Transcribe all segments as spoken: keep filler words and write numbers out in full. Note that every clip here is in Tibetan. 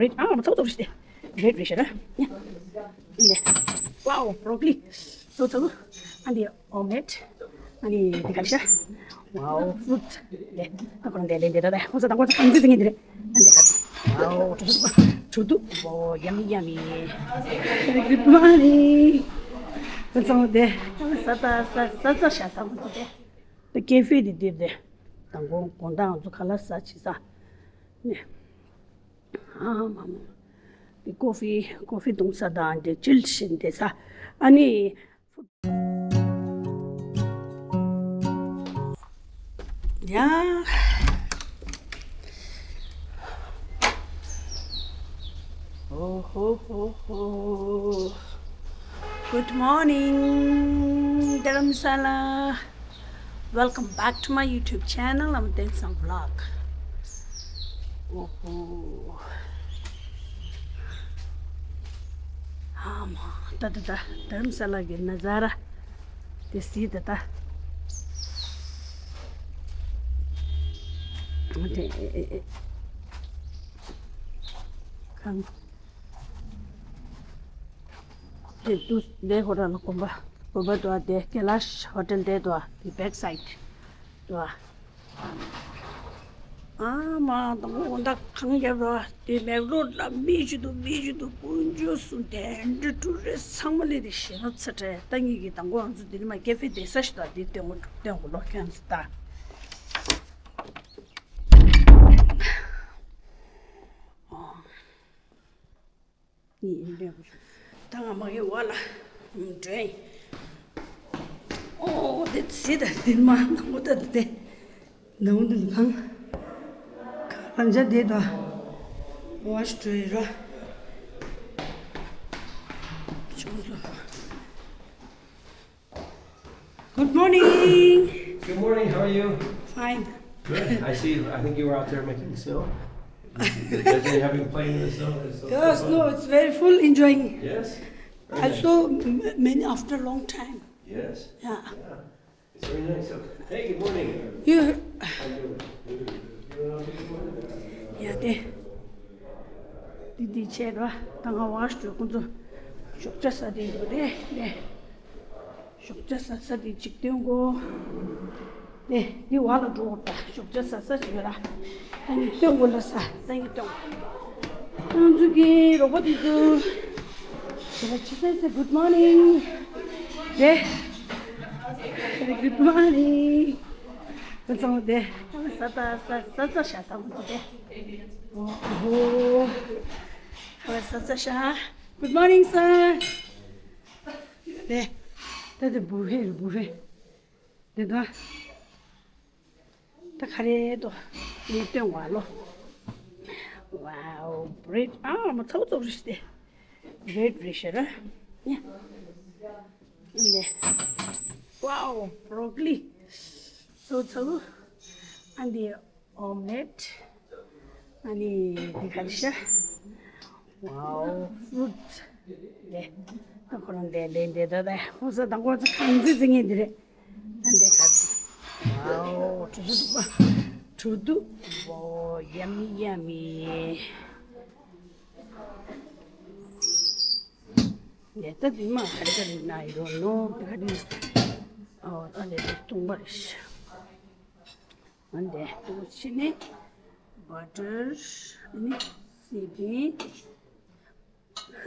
རེད། ཨ་མ་ཚོགས་ཚོགས་རེད། རེད་རེད་ཤ་ར། ཡ། ཨ་ནི། ཝའོ། བྷོ་རོ་ཀོ་ལི། ཚོགས་ཚོགས། ཨ་ནི་ཨོམ་ལེཊ། ཨ་ནི་དེ་ག་རེ་ཤ། ཝའོ། ཕུ་རུ་ཊི་སི། ལེ། ད་ཁོ་རང་དེ་ལེ་འདི་ད་ད་ཁོ་ས་དང་ཁོ་ས་གང་ཚིག་ཚིག་ངེས་འདི་རེད། ཨ་འདི་ག་ཚིག་ཝའོ། ཁྲུ་ཁྲུ་ཁྲུ་དུ། ཝའོ། ཡ་མི་ཡ་མི། Very good morning. ཁོ་ཚང་དེ་ས་ད་ས་ས་ས་ཤ་ད་ཁོ་ཚོ་དེ། ད་ཀེ་ཧྥེ་དེ་དེ་དེ། དང་གོང་གོང་ད་ང་ཚོ་ཁ་ལག་ཟ་ཆི་ཟ། ནས། ཨ་མ་མ། དེ་ཀོ་ཧྥི་ཀོ་ཧྥི་བཏུང་ས་དང་དེ་ཅིལ་བྱས་བསྡད་ས། ཨ་ནི། ཡ། ཨོ་ཧོ་ཧོ་ཧོ། Good morning, Dharamsala. Welcome back to my YouTube channel. I'm Tensang Vlog. ཨོ་ཧོ། ཨ་མ། ད་ད་ད་དྷ་རམ་ས་ལ་གི་ན་ཛ་ར་དེ་གཟིགས་ད་ད། དེ་ཁང་དེ་དུས་དེ་ཧོ་ཊེལ་ལ་དགོན་པ་དགོན་པ་འདུག་ཨ། དེ་ཀེ་ལ་ཤ་ཧོ་ཊེལ་དེ་འདུག་ཨ། དེ་བེག་སའིཌ་འདུག་ཨ། ཨ་མ། དང་པོ་འོ་ད་ཁང་རྒྱབ་ར་དེ་མེག་རོཌ་ལ་མི་ཞིག་འདུག་མི་ཞིག་འདུག་དཀོན་མཆོག་གསུམ། དེ་འདྲ་ཊུ་རི་སི་ཚང་མ་སླེབས་ཏེ་ཞེ་དྲག་ཚ་དྲན། ད་ངེད་ཀྱིས་དང་པོ་ང་ཚོ་འདི་ནས་མར་ཀེ་ཧྥེ་བསྡད་ས་ཞིག་དང་འདི་སྟོན་གོ་སྟོན་གོ་ལོ་ཁྱོད་ཚོ་ད། ད་ང་མ་གི་བ་ལ་འགྲོ་ཡིན། ཨོ་དེ་ཚེ་ད་དེ་མ་ནང་པོ་ད་དེ་ནང་དུ་གང་གང་ཅག་དེ་ད་བ་ཞིག་འགྲོ་ཡི་ར། ཆུང་ཆུང་། Good morning. Good morning. How are you? Fine. Good. I see. I think you were out there making snow. Does it have you playing in the snow? It's so Yes, fun. No, it's very full enjoying. Yes. Very I nice. Saw m- many after a long time. Yes. Yeah. Yeah. It's very nice. So, hey, good morning. You. How you doing? Good. ཡ་དེ། དེ་དེ་བྱས་ར་ད་ང་བ་ཞིག་འགྲོ་ཁོང་ཚོ་ཞོགས་ཇ་ཟ་དེ་ཡོད་རེད་ནས། ཞོགས་ཇ་ཟ་ས་དེ་ཅིག་སྟོན་གོ། དེ་དེ་བ་ལ་འགྲོ་ད་ཞོགས་ཇ་ཟ་ས་ཅིག་ཡོད་ར། ད་ངས་སྟོན་གོ་ལ་ས་ད་ངས་སྟོན་གོ། ང་ཚོ་གི་རོགས་པ་དེ་ཚོ་ཞེ་ལ་ཅི་ཟེར་ཟེར། Good morning. དེ། Good morning. ཁོ་ཚང་དེ་ས་ད་ས་ས་ས་ཤ་ད་ཁོ་ཚོ་དེ། ཨོ་ཧོ། ཁ་ལག་ཟ་ཚར་ཤག Good morning, sir. དེ། ད་དེ་བུ་ཧེ་རེད་བུ་ཧེ། དེ་ད། ད་ག་རེ་དོ། ངས་སྟོན་བ་ལོ། Wow, bread. ཨ་མ་ཚ་བོ་ཚ་བོ་རེད་དེ། Bread རེད་ཤག་ར། ཡ། ཨ་ནི། Wow, broccoli. ཚ་བོ་ཚ་བོ། ཨ་ནི། ཨོམ་ལེཊ། ཨ་ནི་འདི་ག་རེ་ཤག Wow, fruits. ལེ། ད་ཁོ་རང་འདི་ལེ་འདི་ད་ད་ཁོ་ས་དང་ཁོ་ཚོ་གང་ཚིག་ཚིག་ངེས་འདི་རེད། ཨ་འདི་ག་རེ། Wow, ཁྲུ་ཁྲུ་འདུག་པ། ཁྲུ་འདུག Wow, yummy, yummy. ལེ་ད་འདི་མ་ག་རེ་ག་རེ་ན་ཡི་རོ་ནོ་འདི་ག་རེ། ཨོ་ད་ལེ་འདི་བཏུང་བ་རེད་ཤག་ཨ་འདི་འདུག་ཕྱི་ནས་བ་ཊར། ཨ་ནི་སི་པན།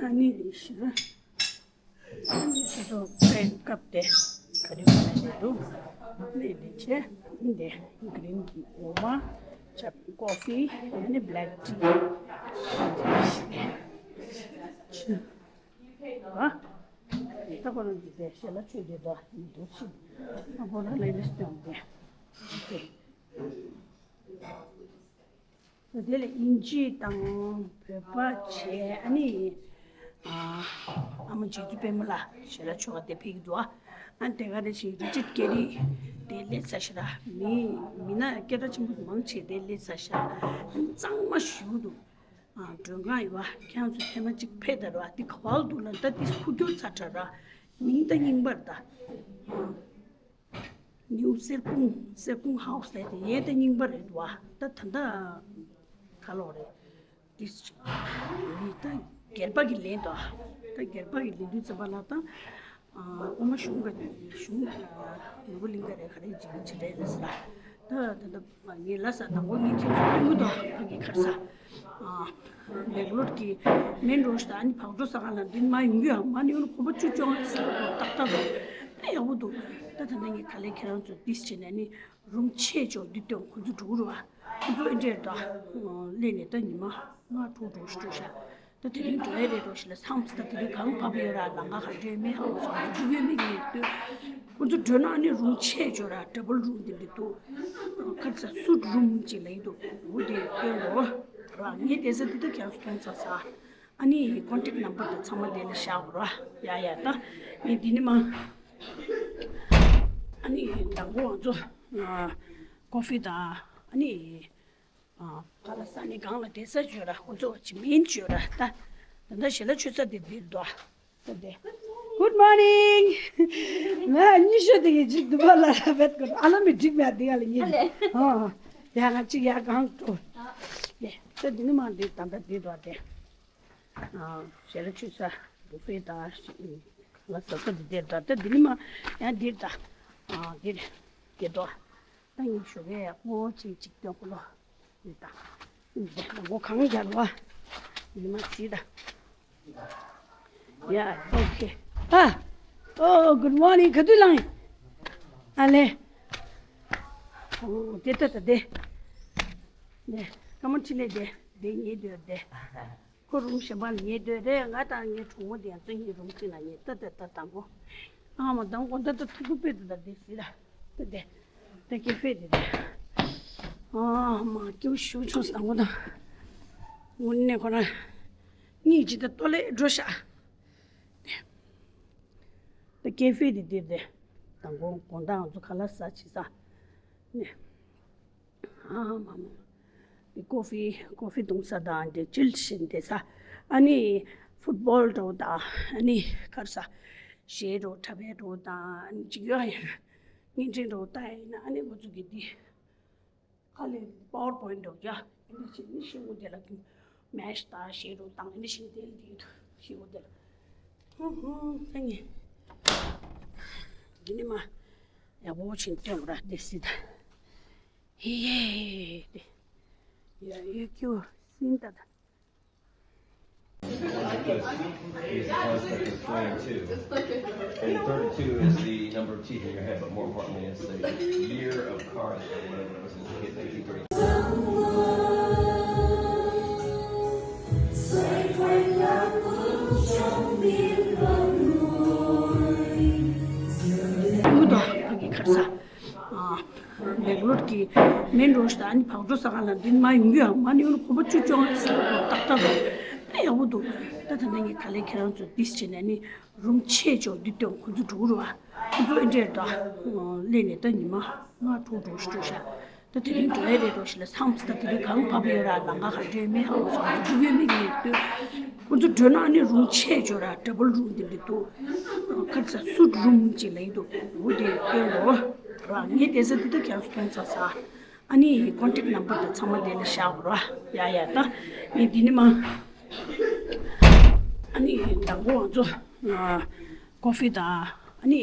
ཨ་ནི་རེ་ཤི་ར། ཨ་ནི་སོ་སོ་པན་ཀབ་དེ་ག་རེ་བ་ནས་འདུག་ཨ་ནི་འདི་བྱས། ཨ་འདི་གི་རིན་འོ་མ། ཆབ་ཀོ་ཧྥི། ཨ་ནི་བྷེ་ལེག་ཊི། ཨ་འདི་རེ་ཤི་ར། ཨ། ད་ཁོ་རང་གི་དེ་ཞལ་ལག་མཆོད་དེ་དོ་འདུག་ཕྱིན། ཨ་ཁོ་རང་ལ་ལིས་སྟོན་ཏེ། དེ་ལ་ཨིན་ཇི་དང་བོད་པ་བྱས། ཨ་ནི་ཨ་ཨ་མ་རྗེ་བཙུན་པད་མ་ལགས་ཞལ་ལག་མཆོད་ག་དེ་ཕེབས་ཀྱི་འདུག་ཨ་དེ་ག་དེ་བཞིན་རི་ཅར་ཀེ་རི་དེ་སླེབས་ཚར་ཤག་ར། མི་མི་སྣ་སྐད་གྲགས་ཆེན་པོ་མང་ཆེ་དེ་སླེབས་ཚར་ཤག་གཙང་མ་ཞེ་པོ་འདུག་ཨ་མགྲོན་ཁང་ཡོད་པ། ཁྱེད་རང་ཚོ་ཐེངས་མ་གཅིག་ཕེབས་དང་ར། འདི་ག་བ་འདུག་ལ། ད་འདི་འཁུར་རྒྱུག་ཚ་དྲགས་ར། མིང་ད་རྙིང་པ་རེད་ད། ཨ་ནིའུ་གསེར་ཀོང་། གསེར་ཀོང་ཧའོ་སི་ལབ་དེ་ཡས་ད་རྙིང་པ་རེད་འདུག་ཨ། ད་ད་ལྟ་ག་ལོག་རེད། ཏིས་མི་ད་སྒེར་པ་གི་ལེན་དོ། ད་སྒེར་པ་གི་ལེན་དུས་ཙམ་པ་ལ་ད་ཨ་ཨོ་མ་གཞུང་ག་གཞུང་ནོར་བུ་གླིང་ག་རེ་ག་རེ་ཇི་ཇི་རེད་ལ་ས། ད་ད་ད་ངས་ལ་ས་དང་པོ་ངས་ཁྱེད་ཚོ་སྟོན་གི་དོ། ཕ་གི་ཁར་ས་ཨ་མེག་ལོར་གི་མེན་རོ་ཤ་ད་ཨ་ནི་བག་དྲོ་ས་ག་ལ་འདི་མ་ཡོང་གི་ཡ་མ་ནི་ཡོང་གོམ་པ་བཅུ་བཅོ་ལྔ་ས་ཏག་ཏག་ད་ཡག་པོ་འདུག་ད་ད་ད་ངས་ག་ལེ་ཁྱེད་རང་ཚོ་ཏིས་བྱས་ནས་ནི། རུམ་ཆེ་ཆོག་འདི་སྟོན་ཁོ་ཚོ་འགྲོ་རུ་བ། ཁོ་ཚོ་ཨེ་འདྲས་ད། སླེབས་ནས་ད་ཉི་མ་ལྔ་དྲུག་འགྲོ་ཤི་འགྲོ་ཤ། ད་དེ་རིང་འགྲོ་ཡ་རེད་འགྲོ་ཤི་ལ་སངས་ད་དེ་རིང་གང་བབས་ཡོད་ར་ལང་ཀ་ག་འགྲོ་ཡ་མེད་ཧ་གོ་སོང་། ཁོ་ཚོ་འགྲོ་ཡ་མེད་ངེས་ལྟོས། ཁོ་ཚོ་འགྲོ་ན་ཨ་ནི་རུམ་ཆེ་ཆོག་ར་ཌབ་བལ་རུམ་དེ་འདྲ་འདུག་ཁ་ཚ་སུད་རུམ་ཅིག་ལ་ཡིན་འདུག་འོ་དེ་སྟོན་རོ། ར་ངས་དེ་ས་དེ་ད་ཁྱེད་ཚོ་མཐོང་ཚར་ས། ཨ་ནི་ཀོན་ཊེག་ནམ་བར་དང་ཚང་མ་དེ་ལ་བཞག་རོ། ཡ་ཡ་ད། ངས་འདི་ནི་མ། ཨ་ནི་དང་པོ་ང་ཚོ་ཀོ་ཧྥི་དང་ཨ་ནི་ག་ལ་ས་ནི་གང་ལ་བསྡད་ས་བྱོས་ར། ཁོ་ཚོ་ཅི་མིན་བྱོས་ར་ད། ད་ལྟ་ཞལ་ལག་མཆོད་ས་དེ་འདིར་འདུག་ད་དེ། Good morning. ང་གཉིད་ཤོད་དེ་གི་ཅིག་འདུག་པ་ལ་ར་བེད་ཀོ་ཨ་ལ་མི་འགྲིག་མེད་དེ་ག་ལ་ཉིད། ཨ་ལེ། ཨ་ཡ་ང་ཅིག་ཡ་གང་འགྲོ། ཡ་ད་འདི་ནི་མ་འདི་ད་ལྟ་འདི་འདུག་དེ། ཞལ་ལག་མཆོད་ས་བུ་ཕེ་དང་ལ་ཟ་ས་འདི་དེར་ད་ལྟ་འདི་ནི་མ་ཡང་འདིར་ད་འདིར་དེ་དོ། ད་ངས་ཞོགས་ཀས་ཡག་པོ་ཅིག་ཅིག་སྟོན་གོ་ལོ། འདི་ད་འདི་ད་མགོ་གང་རྒྱལ་བ་འདི་མ་ཚིག་ད། ཡ་ཨོ་ཁེ། ཨ་ཨོ་good morning. ག་དུས་ལངས་ཡིན། ཨ་ལེ། ཨོ་དེ་ད་ད་དེ། དེ་ཀ་མ་ཁྲི་ལེ་དེ་དེ་ཉེ་དུས་དེ། ཁོ་རུམ་གཞན་པ་ལ་ཉལ་སྡོད་རེད། ང་དང་ངའི་གྲོགས་མོ་དེ་ཡང་ཚོ་གཉིས་རུམ་གཅིག་ལ་ཉལ། ལྟ་ལྟ་ལྟ་དང་པོ། ཨ་མ་དང་པོ་ད་ལྟ་ཐུག་པོ་དཔེ་དེ་ད་དེ་སི་ལ་ལྟ་དེ། ད་ཀེ་ཧྥེ་དེ་དེ། ཨ་མ་སྐྱིད་ཤུགས་ཆུང་སོང་དང་པོ་དང་། དངོས་གནས་ཁོ་རང་གཉིད་ཅིག་ད་ལྟོ་ལེ་འགྲོ་ཤག་ད་ཀེ་ཧྥེ་དེ་དེ་དེ། དང་པོ་དགོང་དག་ང་ཚོ་ཁ་ལག་ཟ་ཆི་ཟ། ནས། ཨ་མ་མ། ཀོ་ཧྥི་ཀོ་ཧྥི་བཏུང་ས་དང་དེ་ཅིལ་བྱེད་བསྡད་ས། ཨ་ནི་ཕུཊ་བོལ་འགྲོ་དང་ཨ་ནི་གར་ས་གཞས་འགྲོ་འཁྲབ་པའི་འགྲོ་དང་ཨ་ནི་ཅིག་ཡོད་ཡིན། བརྙན་འཕྲིན་འགྲོ་ལྟ་ཡིན་ན་ཨ་ནི་ང་ཚོ་གི་འདི་ཁ་ལས་པ་ཝར་པོ་ཡིན་འགྲོ་ཡ་ཨ་ནི་ཅིག་ནི་ཤེས་ངོ་དེ་ལ་གི་མེ་ཤི་དང་གཞས་འགྲོ་དང་ཨ་ནི་ཤིང་དེ་ལ་འདི་ཡོད་ཤེས་ངོ་དེ་ལ། ཧུ་ཧུ་ད་ནི་འདི་ནི་མ་ཡག་པོ་ཕྱིན་སྟོན་ར་དེ་སྲིད་ད། ཧེ་ཡེ་དེ། ཡ་ཡོད་ཀྱོ་སྲིན་ད་ད། He's the concept of flame too. And thirty-two is the number of teeth in your head, but more importantly, it's the year of cars that whatever it was in the kid nineteen thirty. ཨ་ཁུ་དང་ཕ་གི་ཁར་ས། ཨ། མེག་ལོར་གྱི་མེན་རོ་ཤ་ད་ཨ་ནི་བག་གྲོ་ཟ་ག་ལ་འདི་མ་ཡོང་གི་ཡ་མ་ནི་ཡོང་གོམ་པ་བཅུ་བཅོ་ལྔ་ཟ་གོ་ཏག་ཏག་རེད། ད་ཡག་པོ་འདུག་ད་ད་ནི་ངས་ག་ལེ་ཁྱེད་རང་ཚོ་ཏིས་བྱས་ནས་ནི་རུམ་ཆེ་ཆོག་འདི་སྟོན་ཁོ་ཚོ་འགྲོ་རུ་བ། ཁོ་ཚོ་ཨེ་འདྲས་ད། སླེབས་ནས་ད་ཉི་མ་ལྔ་དྲུག་འགྲོ་ཤི་འགྲོ་ཤ། ད་དེ་རིང་འགྲོ་ཡ་རེད་འགྲོ་ཤི་ལ་སངས་ད་དེ་རིང་གང་བབས་ཡོད་ར་ལང་ཀ་ག་འགྲོ་ཡ་མེད་ཧ་གོ་སོང་། ཁོ་ཚོ་འགྲོ་ཡ་མེད་ངེས་ལྟོས། ཁོ་ཚོ་འགྲོ་ན་ཨ་ནི་རུམ་ཆེ་ཆོག་ར་ཌབ་བལ་རུམ་དེ་འདྲ་འདུག་ཁ་ཚ་སུད་རུམ་ཅིག་ལ་ཡིན་འདུག་འོ་དེ་སྟོན་རོགས། ར་ངས་དེ་ས་དེ་ད་ཁྱེད་ཚོ་མཐོང་ཚར་ས། ཨ་ནི་ཀོན་ཊེག་ནམ་བར་དང་ཚང་མ་དེ་ལ་བཞག་རོགས། ཡ་ཡ་ད། ངས་འདི་ནི་མ། ཨ་ནི་དང་པོ་ང་ཚོ་ཀོ་ཧྥི་དང་ཨ་ནི།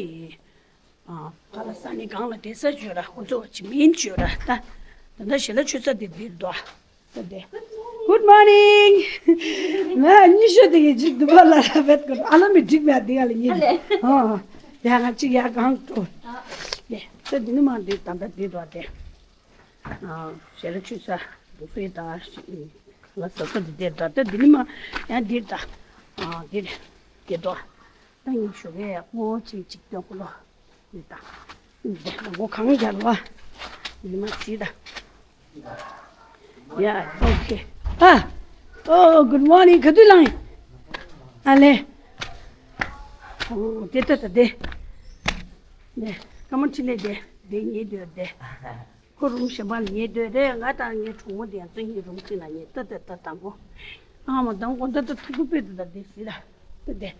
ཨ་ག་ལ་ས་ནི་གང་ལ་བསྡད་ས་བྱོས་ར། ཁོ་ཚོ་ཅི་མིན་བྱོས་ར་ད། ད་ལྟ་ཞལ་ལག་མཆོད་ས་དེ་འདིར་འདུག་ད་དེ། Good morning. ང་གཉིད་ཤོད་དེ་གི་ཅིག་འདུག་པ་ལ་ར་བེད་ཀོ་ཨ་ལ་མི་འགྲིག་མེད་དེ་ག་ལ་ཉིད། ཨ་ལེ། ཨ་ཡ་ང་ཅིག་ཡ་གང་འགྲོ། ཡ་ད་འདི་ནི་མ་འདི་ད་ལྟ་འདི་འདུག་དེ། ཞལ་ལག་མཆོད་ས་བུ་ཕེ་དང་ལ་ཟ་ས་འདི་དེར་ད་ལྟ་འདི་ནི་མ་ཡང་འདིར་ད། འདིར་འདིར་འགྲོ། ད་ངས་ཞོགས་ཀས་ཡག་པོ་ཅིག་ཅིག་སྟོན་གོ་ལོ། འདི་ད་མགོ་གང་རྒྱལ་བ་འདི་མ་ཚིག་ད། ཡ་ཨོ་ཁེ། ཨ་ཨོ་good morning. ག་དུས་ལངས་ཡིན། ཨ་ལེ། ཨོ་དེ་ད་ད་དེ། དེ་ཀ་མ་ཁྲི་ལེ་དེ་དེ་ཉེ་དུས་དེ། ཁོ་རུམ་གཞན་པ་ལ་ཉལ་སྡོད་རེད། ང་དང་ངའི་གྲོགས་མོ་དེ་ཡང་ཚོ་གཉིས་རུམ་གཅིག་ལ་ཉལ། ལྟ་ལྟ་ལྟ་དང་པོ། ཨ་མ་དང་པོ་ད་ལྟ་ཐུག་པོ་དཔེ་དེ་ད་དེ་སི་ལ་ལྟ་དེ།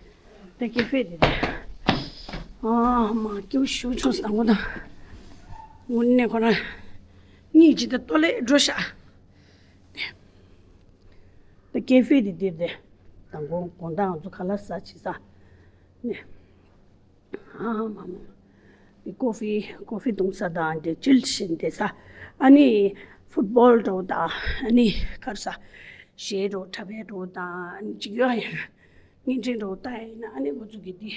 ད་ཀེ་ཧྥེ་དེ་དེ། ཨ་མ་སྐྱིད་ཤུགས་ཆུང་སོང་དང་པོ་དང་། དངོས་གནས་ཁོ་རང་གཉིད་ཅིག་ད་ལྟོ་ལེ་འགྲོ་ཤག་ད་ཀེ་ཧྥེ་དེ་འདིར་རེད། མདང་དགོང་དགོང་དག་ང་ཚོ་ཁ་ལག་ཟ་བྱེད་ས་ནས། ཨ་མ་མ་མ། འདི་ཀོ་ཧྥི་ཀོ་ཧྥི་བཏུང་ས་དང་འདི་ཅིལ་བྱེད་བསྡད་ས། ཨ་ནི་ཕུཊ་བོལ་འདྲ་བོ་དང་ཨ་ནི་ག་རེ་ཟ། གཞས་འདྲ་བོ་འཁྲབ་པའི་འདྲ་བོ་དང་ཨ་ནི་ཅིག་ཡོད་ཡ། བརྙན་འཕྲིན་འདྲ་བོ་ལྟ་ཡ་ཡིན་ན་ཨ་ནི་ཁོ་ཚོ་གི་འདི།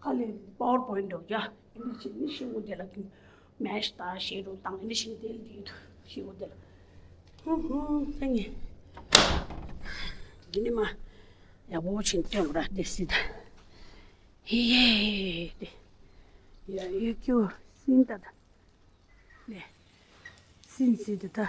ཁ་ལས་པ་ཝར་པོ་ཡིན་འགྲོ་རྒྱ། ཨིན་ཇི་ནི་ཤི་འོ་དེ་ལ་ཀིན་མེཤ་ད་ཤེ་རུ་དང་ཨིན་ཇི་ཤིང་དེ་ལ་དེ་ཤི་འོ་དེ་ལ། ཧུ་ཧུ་ད་ངས་འདི་ནི་མ་ཡག་པོ་ཕྱིན་སྟོན་ར་དེ་སི་ད། ཧི་ཡེ་དེ་ཡ་ཡོད་ཀྱོ་སིན་ད་ད། ལེ། སིན་སི་ད་ད།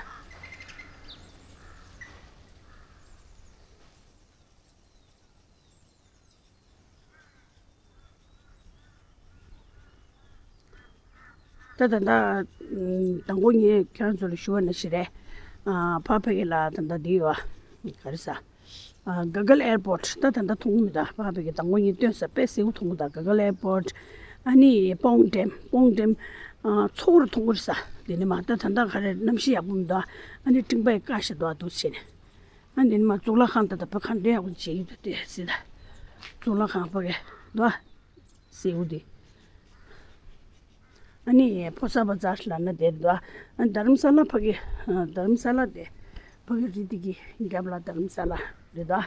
ད་ད་ད་དང་པོ་ངས་ཁྱེད་རང་ཚོ་ལ་ཞུ་བ་ནི་ཞིག་རེད། ཨ་ཕ་ཕ་གི་ལ་ད་ད་འདི་ཡོད་ཨ། ག་རེ་ཟ། ཨ་ག་གལ་ཨེར་པོར་ཊི་ད་ད་ད་མཐོང་གི་མི་ད་ཕ་ཕ་གི་དང་པོ་ངས་སྟོན་ས་དཔེ་སེའུ་མཐོང་གི་ད་ག་གལ་ཨེར་པོར་ཊི། ཨ་ནི་པོང་ཌེམ་པོང་ཌེམ། ཨ་མཚོ་བོར་མཐོང་གི་རེད་ས། འདི་ནི་མ་ད་ད་ད་ག་རེ་གནམ་གཤིས་ཡག་པོ་མི་འདུག་ཨ་ནི་སྤྲིན་པ་ཡི་ཀ་ཤ་འདུག་ཨ་འདུག་བྱས་ནས། ཨ་འདི་ནི་མ་གཙུག་ལག་ཁང་ད་ད་བོད་ཁང་འདྲེ་ཡག་པོ་བྱེད་ཡོད་དུ་དེ་སྲིད་ད། གཙུག་ལག་ཁང་ཕ་གི་འདུག་ཨ། སེའུ་དེ། ཨ་ནི་ཕོ་ས་བ་ཛར་ལ་ན་དེ་འདུག་ཨ། རྡ་རམ་ས་ལ་ཕ་གི་རྡ་རམ་ས་ལ་དེ་ཕ་གི་རི་དེ་གི་རྒྱབ་ལ་རྡ་རམ་ས་ལ་རེད་འདུག་ཨ།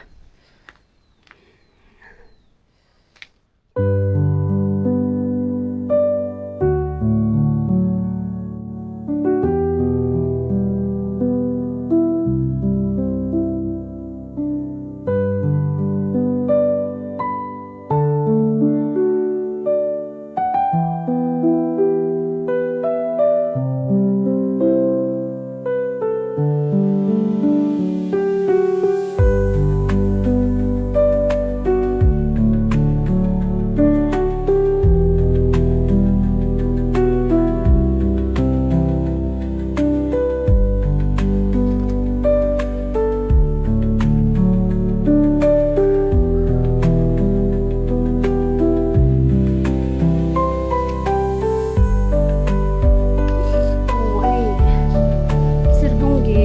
གསེར་གདོང་གི་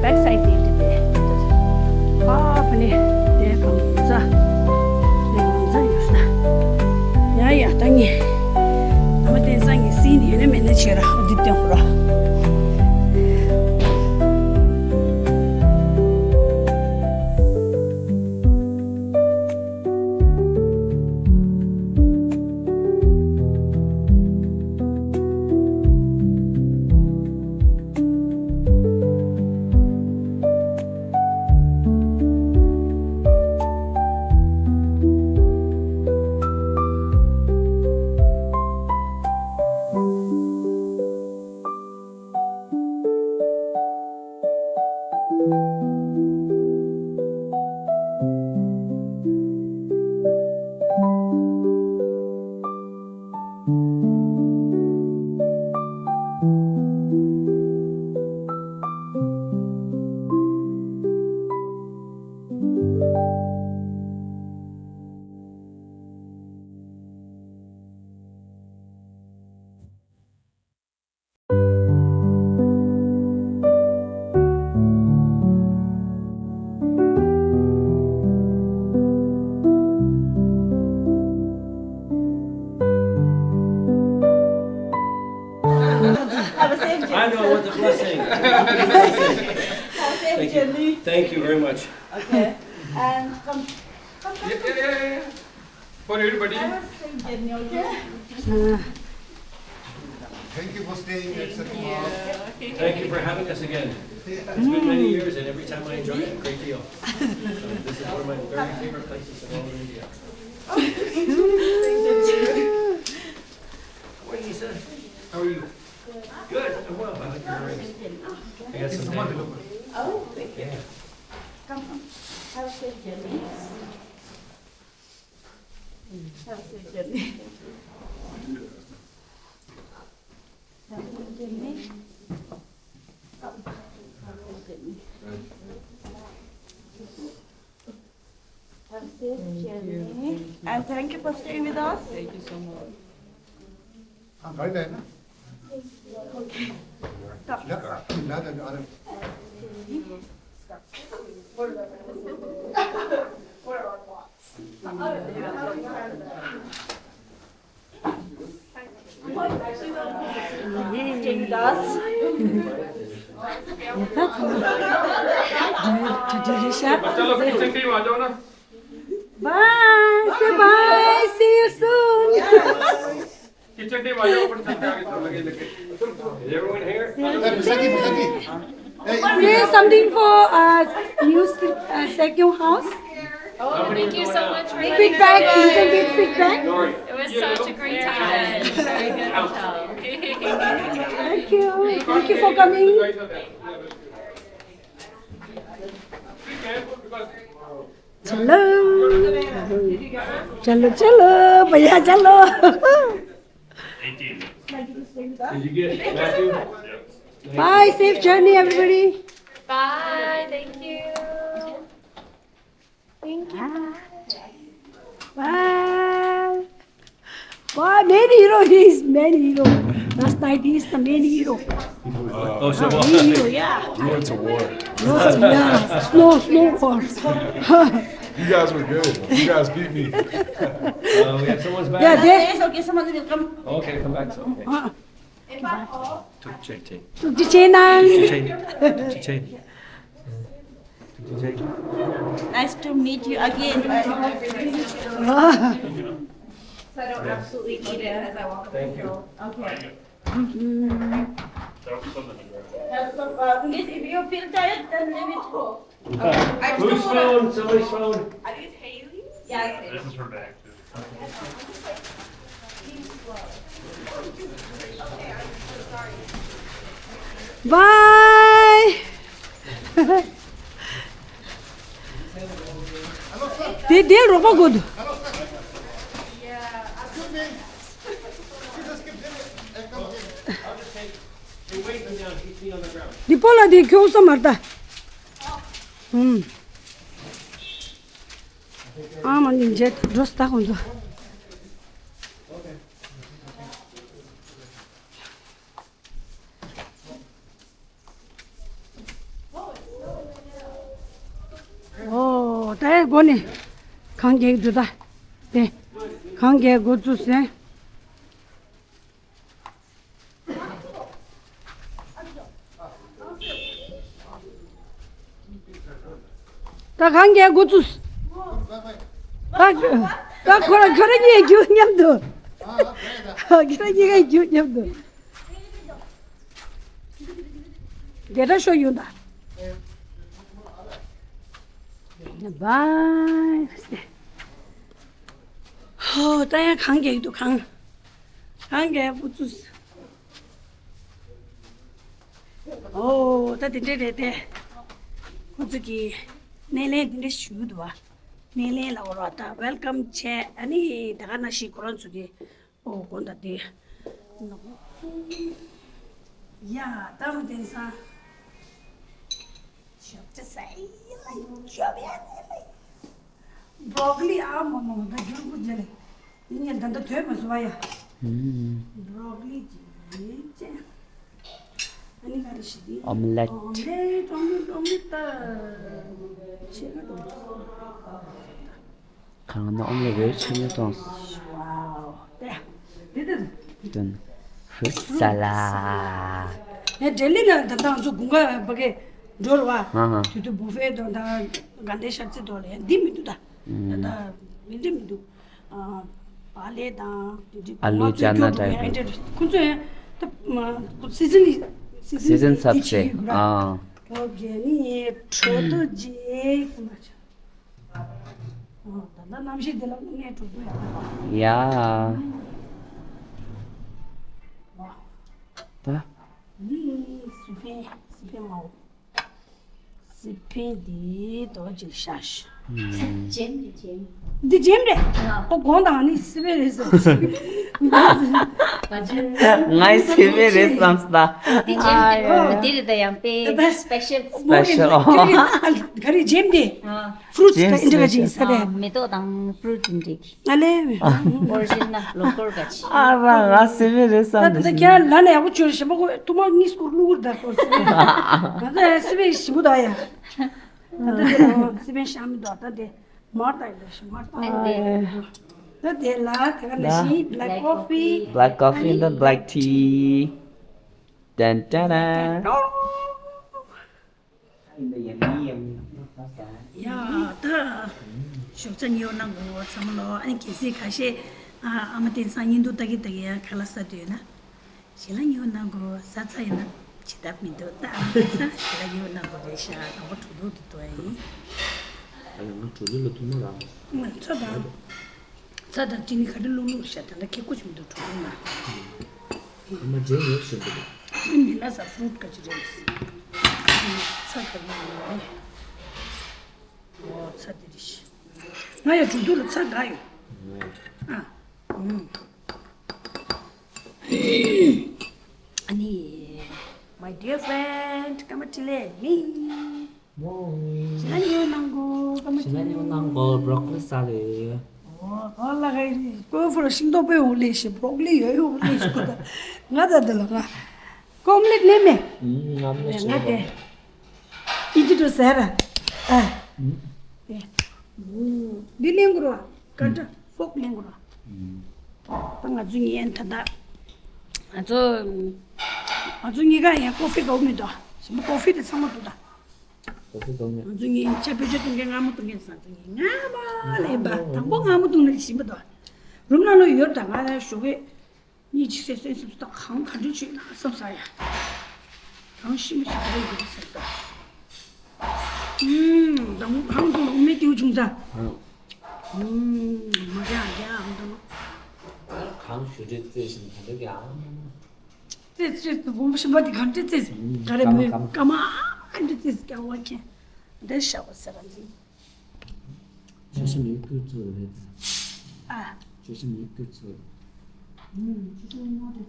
བེག་སའིཌ་དེ་འདི་རེད། ཨ་ཕ་ནི་དེ་གང་ཟ། དེ་གང་ཟ་ཡོད་ས། ཡ་ཡ་ད་ངས་ཨ་མ་བསྟན་བཟང་གི་སྲིད་ཡོད་ན་མེད་ན་བྱེད་ར་འདི་བསྟན་ཧོ་ར། Have a safe journey. I know, what a blessing. Have a safe journey. Thank you. Thank you very much. Okay. And come, come, come. Yeah, yeah, yeah, yeah. For everybody. Thank you for staying at Satimar. Thank you for having us again. It's been many years, and every time I enjoy it a great deal. So this is one of my very favorite places in all of India. How are you, sir? How are you? Good. I'm well. I like your earrings. I got some. Oh, thank you. Yeah. Come, come. Have a safe journey. Have a safe journey. Have a safe journey. Have a safe journey. And thank you for staying with us. Thank you so much. हाँ, गाड़ी लाए ना? Okay. Stop. ना, ना, ना, ना, ना। What are our thoughts? Yes. Bye. Say bye. See you soon. Kitchen team, आ जाओ, अपन चलते हैं आगे, चलो, लगे, लगे। Everyone here? Say something for uh, new st- uh, second house. Oh, thank you so much for letting us feedback, in. Little bit feedback. It was such a great time. Very good hotel. Thank you. Thank you for coming. चलो। चलो, चलो, भैया, चलो। Did you get Matthew? Bye, safe journey, everybody. Bye, thank you. Thank you. Bye. Wow, main hero, he is main hero. Last night, he is the main hero. Oh, so Ah, main hero, yeah. You went to war. Yes, yeah. Snow, snow war. You guys were good. You guys beat me. Uh, we have someone's back. Yeah, they. It's okay, someone will come. Okay, come back. It's okay. Uh, Tukche che. Tukche che nang. Tukche che. Tukche che. Nice to meet you again. So I don't absolutely need it as I walk. Thank you. Okay. Have some, uh, miss, if you feel tired, then leave it go. Whose phone? Somebody's phone. Are these Haley's? Yeah, it's Haley's. This is her bag. Bye. དེ་དེ་རོགས་པ་དགོས་འདུག་འདི་པོ་ལ་དེ་ཁྱོད་ས་མར་ལྟ། ཨུམ། ཨ་མ་ནི་མཇལ་འགྲོ་ས་ད་ཁོང་ཚོ། ཨོ། ད་ཡའི་སྒོ་ནས་གང་རྒྱག་འདུག་ད། དེ་གང་རྒྱག་འགོ་བཙུགས་ཟེར། ད་གང་རྒྱག་འགོ་བཙུགས། ད་ད་ཁོ་རང་ཁོ་རང་གཉིས་རྒྱུག་མཉམ་དུ། ཁོ་རང་གཉིས་ཀ་རྒྱུག་མཉམ་དུ། རྒྱལ་དྲ་ཤོ་ཡོང་ད། བའི། ཧོ། ད་ཡང་གང་རྒྱག་འདུག་གང་། གང་རྒྱག་འགོ་བཙུགས། ཨོ། ད་དེ་འདྲས་རེད་དེ། ཁོ་ཚོ་གིས་སྣེ་ལེན་དེ་འདྲས་ཞུ་འདུག་བ། སྣེ་ལེན་ལ་འོར་བ་ད་welcome བྱས། ཨ་ནི་ད་ག་ནང་བཞིན་ཁོ་རང་ཚོ་གིས། ཨོ། དགོང་དག་དེ། ཡ། ད་མ་དེང་སང་། ཞོགས་ཇ་ཟ་ཡི་ལ་ཞོགས་ཡ་ནས་ལ། བྷྲོག་ལི་ཨ་མ་མ་མ་ད་རྒྱུར་ཁུ་རྒྱ་ལེ། ཡིན་ཡང་ད་ལྟ་དོད་མ་བཟོ་བ་ཡ། ཨུམ། བྷྲོག་ལི་ཅིག་བྱས། ཨ་ནི་ག་རེ་ཞིག་དེ། ཨོམ་ལེཊ། ཨོམ་ལེཊ་ཨོམ་ལེཊ་ཨོམ་ལེཊ་ད། ཕྱེད་ཀ་དང་། ཁ་ལག་ནང་ཨོམ་ལེཊ་རེ་ཆེན་མོ་གཏོང་། ཝའོ། དེ་དེ་དེ། དོན། ཧྥུ་རུ་ཊི་ས་ལ་ཌི། ངས་ལྡི་ལི་ལ་ད་ལྟ་ང་ཚོ་དགུན་ཁ་ཕ་གི་འགྲོ་ར་བ། ཧ་ཧ། དུས་དུས་བུ་ཕེ་དང་ད་དགའ་ལྡན་ཤར་རྩེ་དོ་ལ་ཡང་འདི་མི་འདུག་ད། ད་ལྟ་མི་འདྲ་མི་འདུག་ཨ། བག་ལེབ་དང་དེ་འདྲ་ཨ་ལུ་ཅ་ན་ཏྲ་ཡ། ཁོང་ཚོ་ཡང་ད་སི་ཛན་སི་ཛན་སི་ཛན་ཚབ་ཚེ། ཨ། ཨོ་ཁེ། ནི་གྲོ་ཏོ་རྗེས་ཀུན་ལ་ཆ། ཨ། ད་ལྟ་གནམ་གཤིས་འདི་ལ་དངོས་གནས་གྲོ་པོ་ཡག་པོ་ཡོད། ཡ། ད། ནི་སི་པན་སི་པན་མའོ། སི་པན་འདི་རྡོ་རྗེ་ཤ་ཤ། ཇེམ་རེད་ཇེམ། འདི་ཇེམ་རེད། ཨོ་དགོངས་དག་ནི་སི་པན་རེད་ཟེར། ང་ཡི་སི་པན་རེད་བསམ་སོང་ད། འདི་ཇེམ་རེད། འདི་རེད་ད་ཡང་དཔེ་སི་པེ་ཤལ། སི་པེ་ཤལ། ག་རེ་ཇེམ་འདི། ཨ། ཕུ་རུ་ཊི་ཇེམ་ད་འདི་འདྲ་ཅིག་ཟེར་བས། མེ་ཏོག་དང་ཕུ་རུ་ཊི་འདི་འདྲ་གི། ཨ་ལེ། ཨོ་རི་ཇི་ནལ་ལོ་ཀལ་ག་ཅི། ཨ་ར་ང་སི་པན་རེད་བསམ། ད་ད་ད་ཁྱེད་ལ་ནས་ཡག་པོ་བྱོས། ཞིམ་པོ་ཁོ་ཐུག་མ་གཉིས་སྐོར་བླུག་གུར་ད་ཁོ་སི་པན། ང་ཚོ་སི་པན་ཞིམ་པོ་ད་ཡ། ད་ལྟ་དེ་ལོ་སི་པན་ཤ་མི་འདུག་ད་དེ་མར་ད་ཡོད་ཤི་མར་ད། ད་དེ་ལ་དེ་ག་ནང་བཞིན་black coffee, black coffee and then black tea. ཏན་ཏན་ཏན། ཡ་ད་ཞོགས་ཇ་ཉོ་གནང་དགོས་ཚང་མ་ལོ། ཨ་ནི་གལ་སྲིད་ཁ་ཤས་ཨ་མ་བསྟན་སང་ཉིན་དུ་ལྟ་གི་ལྟ་གི་ཡ་ཁ་ལག་ཟ་འདོད་ན། ཞལ་ལག་ཉོ་གནང་དགོས། ཟ་ཚར་ཡིན་ན་བྱེད་ཐབས་མི་འདུག་ད་ཨ་མ་བསྟན་སང་ཞལ་ལག་ཉོ་གནང་དགོས་རེད་ཤག་དང་པོ་གྲོ་ལུག་དེ་འདུག་ཨ་ཡིན། ཨ་ཡ་ང་གྲོ་ལུག་ལ་ཐུག་མ་རག་མོ། ང་ཚོ་དང་། ཚྭ་དང་ཅི་ནི་ག་རེ་བླུགས་བླུགས་བྱས། ད་ལྟ་ཁེ་ཁོ་ཞིག་མི་འདུག་གྲོ་མོ་ན། ཨ་མ་རྗེས་ཉོ་ཞིག་འདུག་ཅི་མི་ལ་ས་ཕུ་རུ་ཊི་ག་ཅི་རེད། ཚྭ་ག་ཡོད་ཡོད། འོ་ཚྭ་འདི་རེད་ཤི། ང་ཡ་གྲོ་ཐུག་ལ་ཚྭ་དགའ་ཡོད། ཨ། ཨུམ། ཨ་ནི། My dear friend, ཀརྨ་འཕྲིན་ལས་ནི། ཞལ་ལག་ཉོ་གནང་གོ། ཀརྨ་ཞལ་ལག་ཉོ་གནང་གོ། བྷྲོ་ཀོ་ལི་ཟ་རེད། ཨོ་ཨོ་ལ་ག་ཡི་ཀོ་ཕོར་ཤིང་ཏོག་པོའི་འོག་ལས་ཤི། བྷྲོ་ཀོ་ལི་ཡོད་ཡོད་ལས་ཤི་ཀོ་ད། ང་ད་ད་ལ་ང་ཀོམ་ལེ་ནེ་མེ། ང་མེ་ང་དེ་ཨི་ཅི་ཏུ་ཟེར་ར། ཨ། འདི་ལེན་གོ་ར། ཀ་ཏ་ཕོག་ལེན་གོ་ར། ད་ང་ཚོ་གཉིས་ད་ད། ང་ཚོ་ང་ཚོ་གཉིས་ཀ་ཡང་ཀོ་ཕི་གོ་མི་འདུག་ཞིམ་པོ་ཀོ་ཕི་དེ་ཚང་མ་འདུག་ད། ང་ཚོ་གཉིས་ཆ་བེད་སྤྱོད་གཏོང་མཁན་མངར་མོ་གཏོང་མཁན་ཟ་ཚོ་གཉིས་མངར་མོ་ལེན་པ། དང་པོ་མངར་མོ་བཏུང་ན་ཞིམ་པ་དང་། རུམ་ནང་ལ་ཡོད་ད། ང་ལ་ཞོགས་ཀས་གཉིད་ཆེ་སེ་སེ་སེ་ད་གང་ག་འདྲ་བྱེད་ན་བསམ་ས་ཡ། གང་ཞིམ་པ་ཞིག་རེད་འདུག་བསམ་ས། ཨུམ། དང་པོ་གང་བཏུང་ན་དབུ་མའི་ཏིའུ་བྱུང་ས། ཨུམ། མ་རེད་ཡ་ཨང་དང་། གང་ཞུ་རེད་རྩེ་བཞིན་ག་འདྲ་གི་ཨང་། རྩེས་རྩེས་དུ་བུམ་པ་ཤམ་པ་དེ་གང་རྩེས་རྩེས་ག་རེ་མོས་ཀ་མ་ཨ་འདྲ་རྩེས་ཀྱང་བ་ཁྱེད་འདྲ་ཤ་བ་ཟེར་ར་འཛིན། ཆོས་ཤ་མེད་ཀུན་ཚོད་རེད། ཨ། ཆོས་ཤ་མེད་ཀུན་ཚོད། ཨུམ་ཆོས་ཤ་མེད་ནོ་དེ་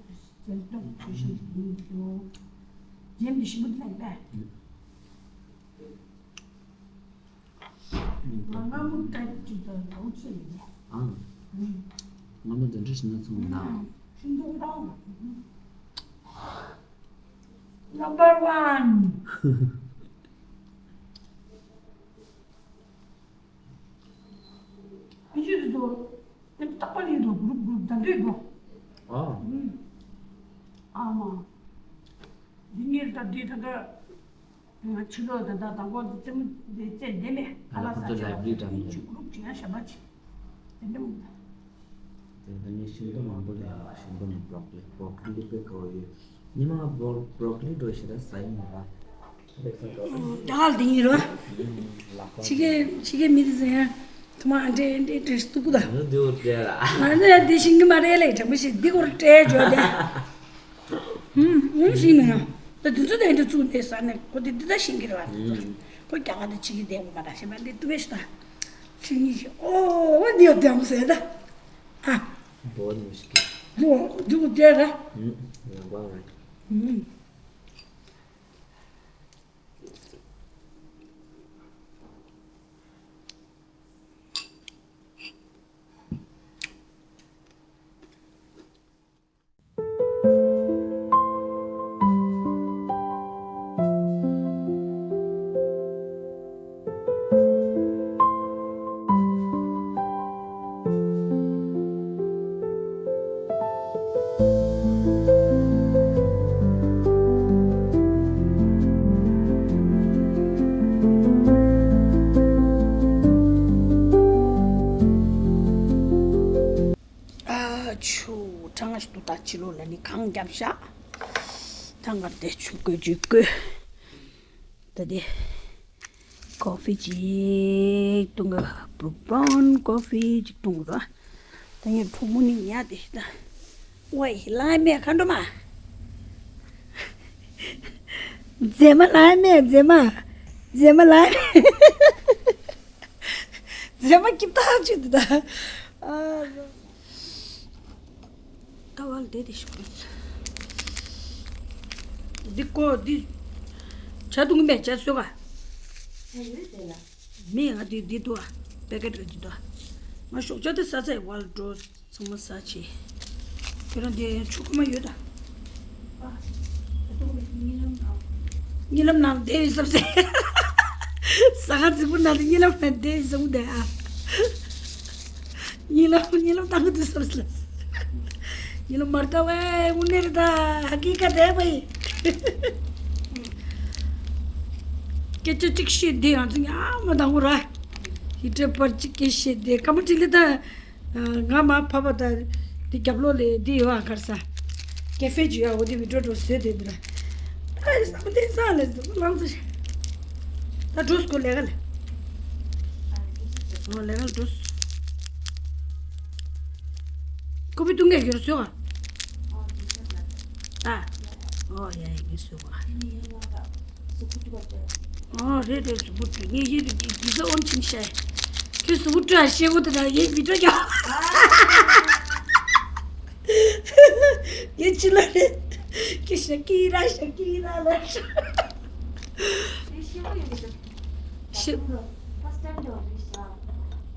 ཟེར་ཏོ་ཆོས་ཤ་མེད་ཀུན་ཚོད། རྒྱན་དེ་ཞིམ་པོ་དེ་ལ་ཡིན་པས། ང་སྔ་མོ་ཏྲ་ཅིག་ཏུ་ལོག་ཅི་ཡིན་ཨང་། སྔ་མོ་འདི་འདྲ་ཞིག་ན་ཚོང་ན། ཤིང་ཏོག་དང་། Number one། ཨི་ཅི་དུ་དོ། དེ་རྟག་པ་ལས་དོ་གུ་རུབ་གུ་རུབ་ད་འདོད་དོ། ཨ། ཨ་མ། འདི་ངེར་ད་འདི་ད་ད། ང་ཕྱི་ལོགས་ད་ལྟ་དང་པོ་འདི་རྩེད་མོ་འདི་རྩེད་འདི་མེད་ཨ་ལ་ས་ཆ་ལ་འདི་ཆུ་གུ་རུབ་ཅིག་ཡང་ཞབས་པ་ཅིག་དེ་འདྲ་མོ་ད། དེ་ད་ངས་ཤིང་ཏོག་མང་པོ་ལས་ཡང་ཤིང་ཏོག་ནི་བྷྲོ་ཀོ་ལི་བྷྲོ་ཀོ་ལི་དཔེ་དགའ་བོ་ཡོད། ཉི་མ་བྷྲོ་ཀོ་ལི་འགྲོ་ཞེ་དྲག་ཟ་ཡི་མ་རེད། ད་ག་ལ་དེ་ཡིན་རོ། ལག་པ་ཕྱི་རྒྱལ་ཕྱི་རྒྱལ་མི་དེ་ཟེར་ཡང་ཐུ་མ་ཨ་འདྲེ་འདྲེ་འདྲེ་སྟུག་པོ་ད། ང་འདི་འོ་དེ་ར། ང་ཚོ་ཡང་དེ་ཤིང་གི་མ་རེད་ལས་དྲང་པོ་ཞིག་འདི་སྐོར་སྤྲད་འཇོག་དེ། ཧུམ། ཧུམ་ཞིག་མིན་ན། ད་དུས་ཚོད་དེ་འདྲ་བཙུགས་ནས་ཟ་ནས་ཁོ་དེ་འདི་ད་ཤིང་གི་རེད་བ། ཁོ་རྒྱ་གར་དུ་ཕྱི་གི་བསྡད་དགོས་པ་འདྲ་ཞེས་པ་འདི་ཏུ་བེ་ཤི་ད། ཁྱེད་གཉིས་ཀྱིས་ཨོ་འདི་ཡོད་དམ་ཟེར་ད། ཨ། འགྲོ་བ་ནི་ཞིག་གི། འགྲོ་འདི་གོ་བསྡད་ད། ཡང་པ་རེད། ཨ་ཆུ་གྲང་ཞིག་ཏུ་ད་ཕྱི་ལོགས་ལ་ནི་གངས་བརྒྱབ་ཤག་ཐང་གར་དེ་ཆུ་བསྐོལ་ཆུ་བསྐོལ། ད་དེ་ཀོ་ཕི་ཅིག་བཏུང་གི། བྷུ་རུག་བྷ་རའུན་ཀོ་ཕི་ཅིག་བཏུང་གི་ར། ད་ངས་གྲོགས་མོ་ནི་ཉལ་དེ་ད། ཝའི་ལའི་མེ་ཁ་འགྲོ་མ། མཛེས་མ་ལའི་མེ་མཛེས་མ། མཛེས་མ་ལའི་མེ། མཛེས་མ་ཀི་ཏག་ཅིག་འདུག་ད། ཨ། ད་བལ་བསྡད་དེ་ཤོག་འདི་ཀོ་འདི། ཇ་འཐུང་གི་མེད་ཇ་བཟོས་ག་མེད་ང་འདི་འདི་འདུག་ཨ། པེ་ཀེ་ཊི་ག་འདི་འདུག་ཨ། ང་ཞོགས་ཇ་དེ་ཟ་ཚར་བལ་འགྲོ་ཚང་མ་ཟ་བྱེད། ཁྱོད་རང་འདི་ཆུ་ཁོལ་མ་ཡོད་ད། ཨ། ད་ཐུག་གི་རྨི་ལམ་ནང་། རྨི་ལམ་ནང་བསྡད་ཡོད་བསམ་སེ། ས་ཁ་རྫིག་པོ་ན་དེ་གཉིད་ལམ་ན་དེ་བཟུང་དེ་ཨ། གཉིད་ལམ་གཉིད་ལམ་བཏང་གི་འདུག་བསམ་སོང་། གཉིད་ལམ་མར་ལྟ་བས་དངོས་གནས་རེད་ད། ཧ་གི་ཁ་བསྡད་པ་ཡིན། སྐད་ཆ་གཅིག་བཤད་དེ་ང་ཚོ་ཉག་མ་དང་པོ་ར། ཡིག་ཕྲེང་བར་གཅིག་སྐད་བཤད་དེ་ཀ་མ་ཁྲི་ལི་ད། ང་མ་ཕ་པ་ད། དེ་རྒྱབ་ལོགས་ལས་དེ་ཡོད་ཨ་གར་ས། ཀེ་ཧྥེ་ཇི་ཡོད་ཨ་འོ་དེ་བི་ཌིའོ་འགྲོ་བཟོས་དེ་འདི་ར། ད་བསམ་གཏན་སང་ལས་བཟོ་ལང་ཚོ། ད་འགྲོ་སྐོར་ལས་ཀ་ལས། ཨོ་ལས་ཀ་ལས་འགྲོ། ཀོ་པི་བཏུང་གས་ཡོད་བཟོས་ཨ། ཨོ་ཡ་ཡ་ཡོད་བཟོས་ཨ། ཨོ་རེད་རེད་གཟུགས་པོ་བཀྲུས་ངས་ཡིད་དུ་གི་གི་ས་ཨོན་ཆིན་ཤ། ཁྱོད་གཟུགས་པོ་བཀྲུས་ཨ་ཤེས་གོ་དེ་ན་ཡིན་མི་བཀྲུས་ཀྱང་། ཡིན་ཅི་ལ་རེད། ཀི་ཤ་ཀི་ར་ཤ་ཀི་ར་ལ་ཤ། ཤི།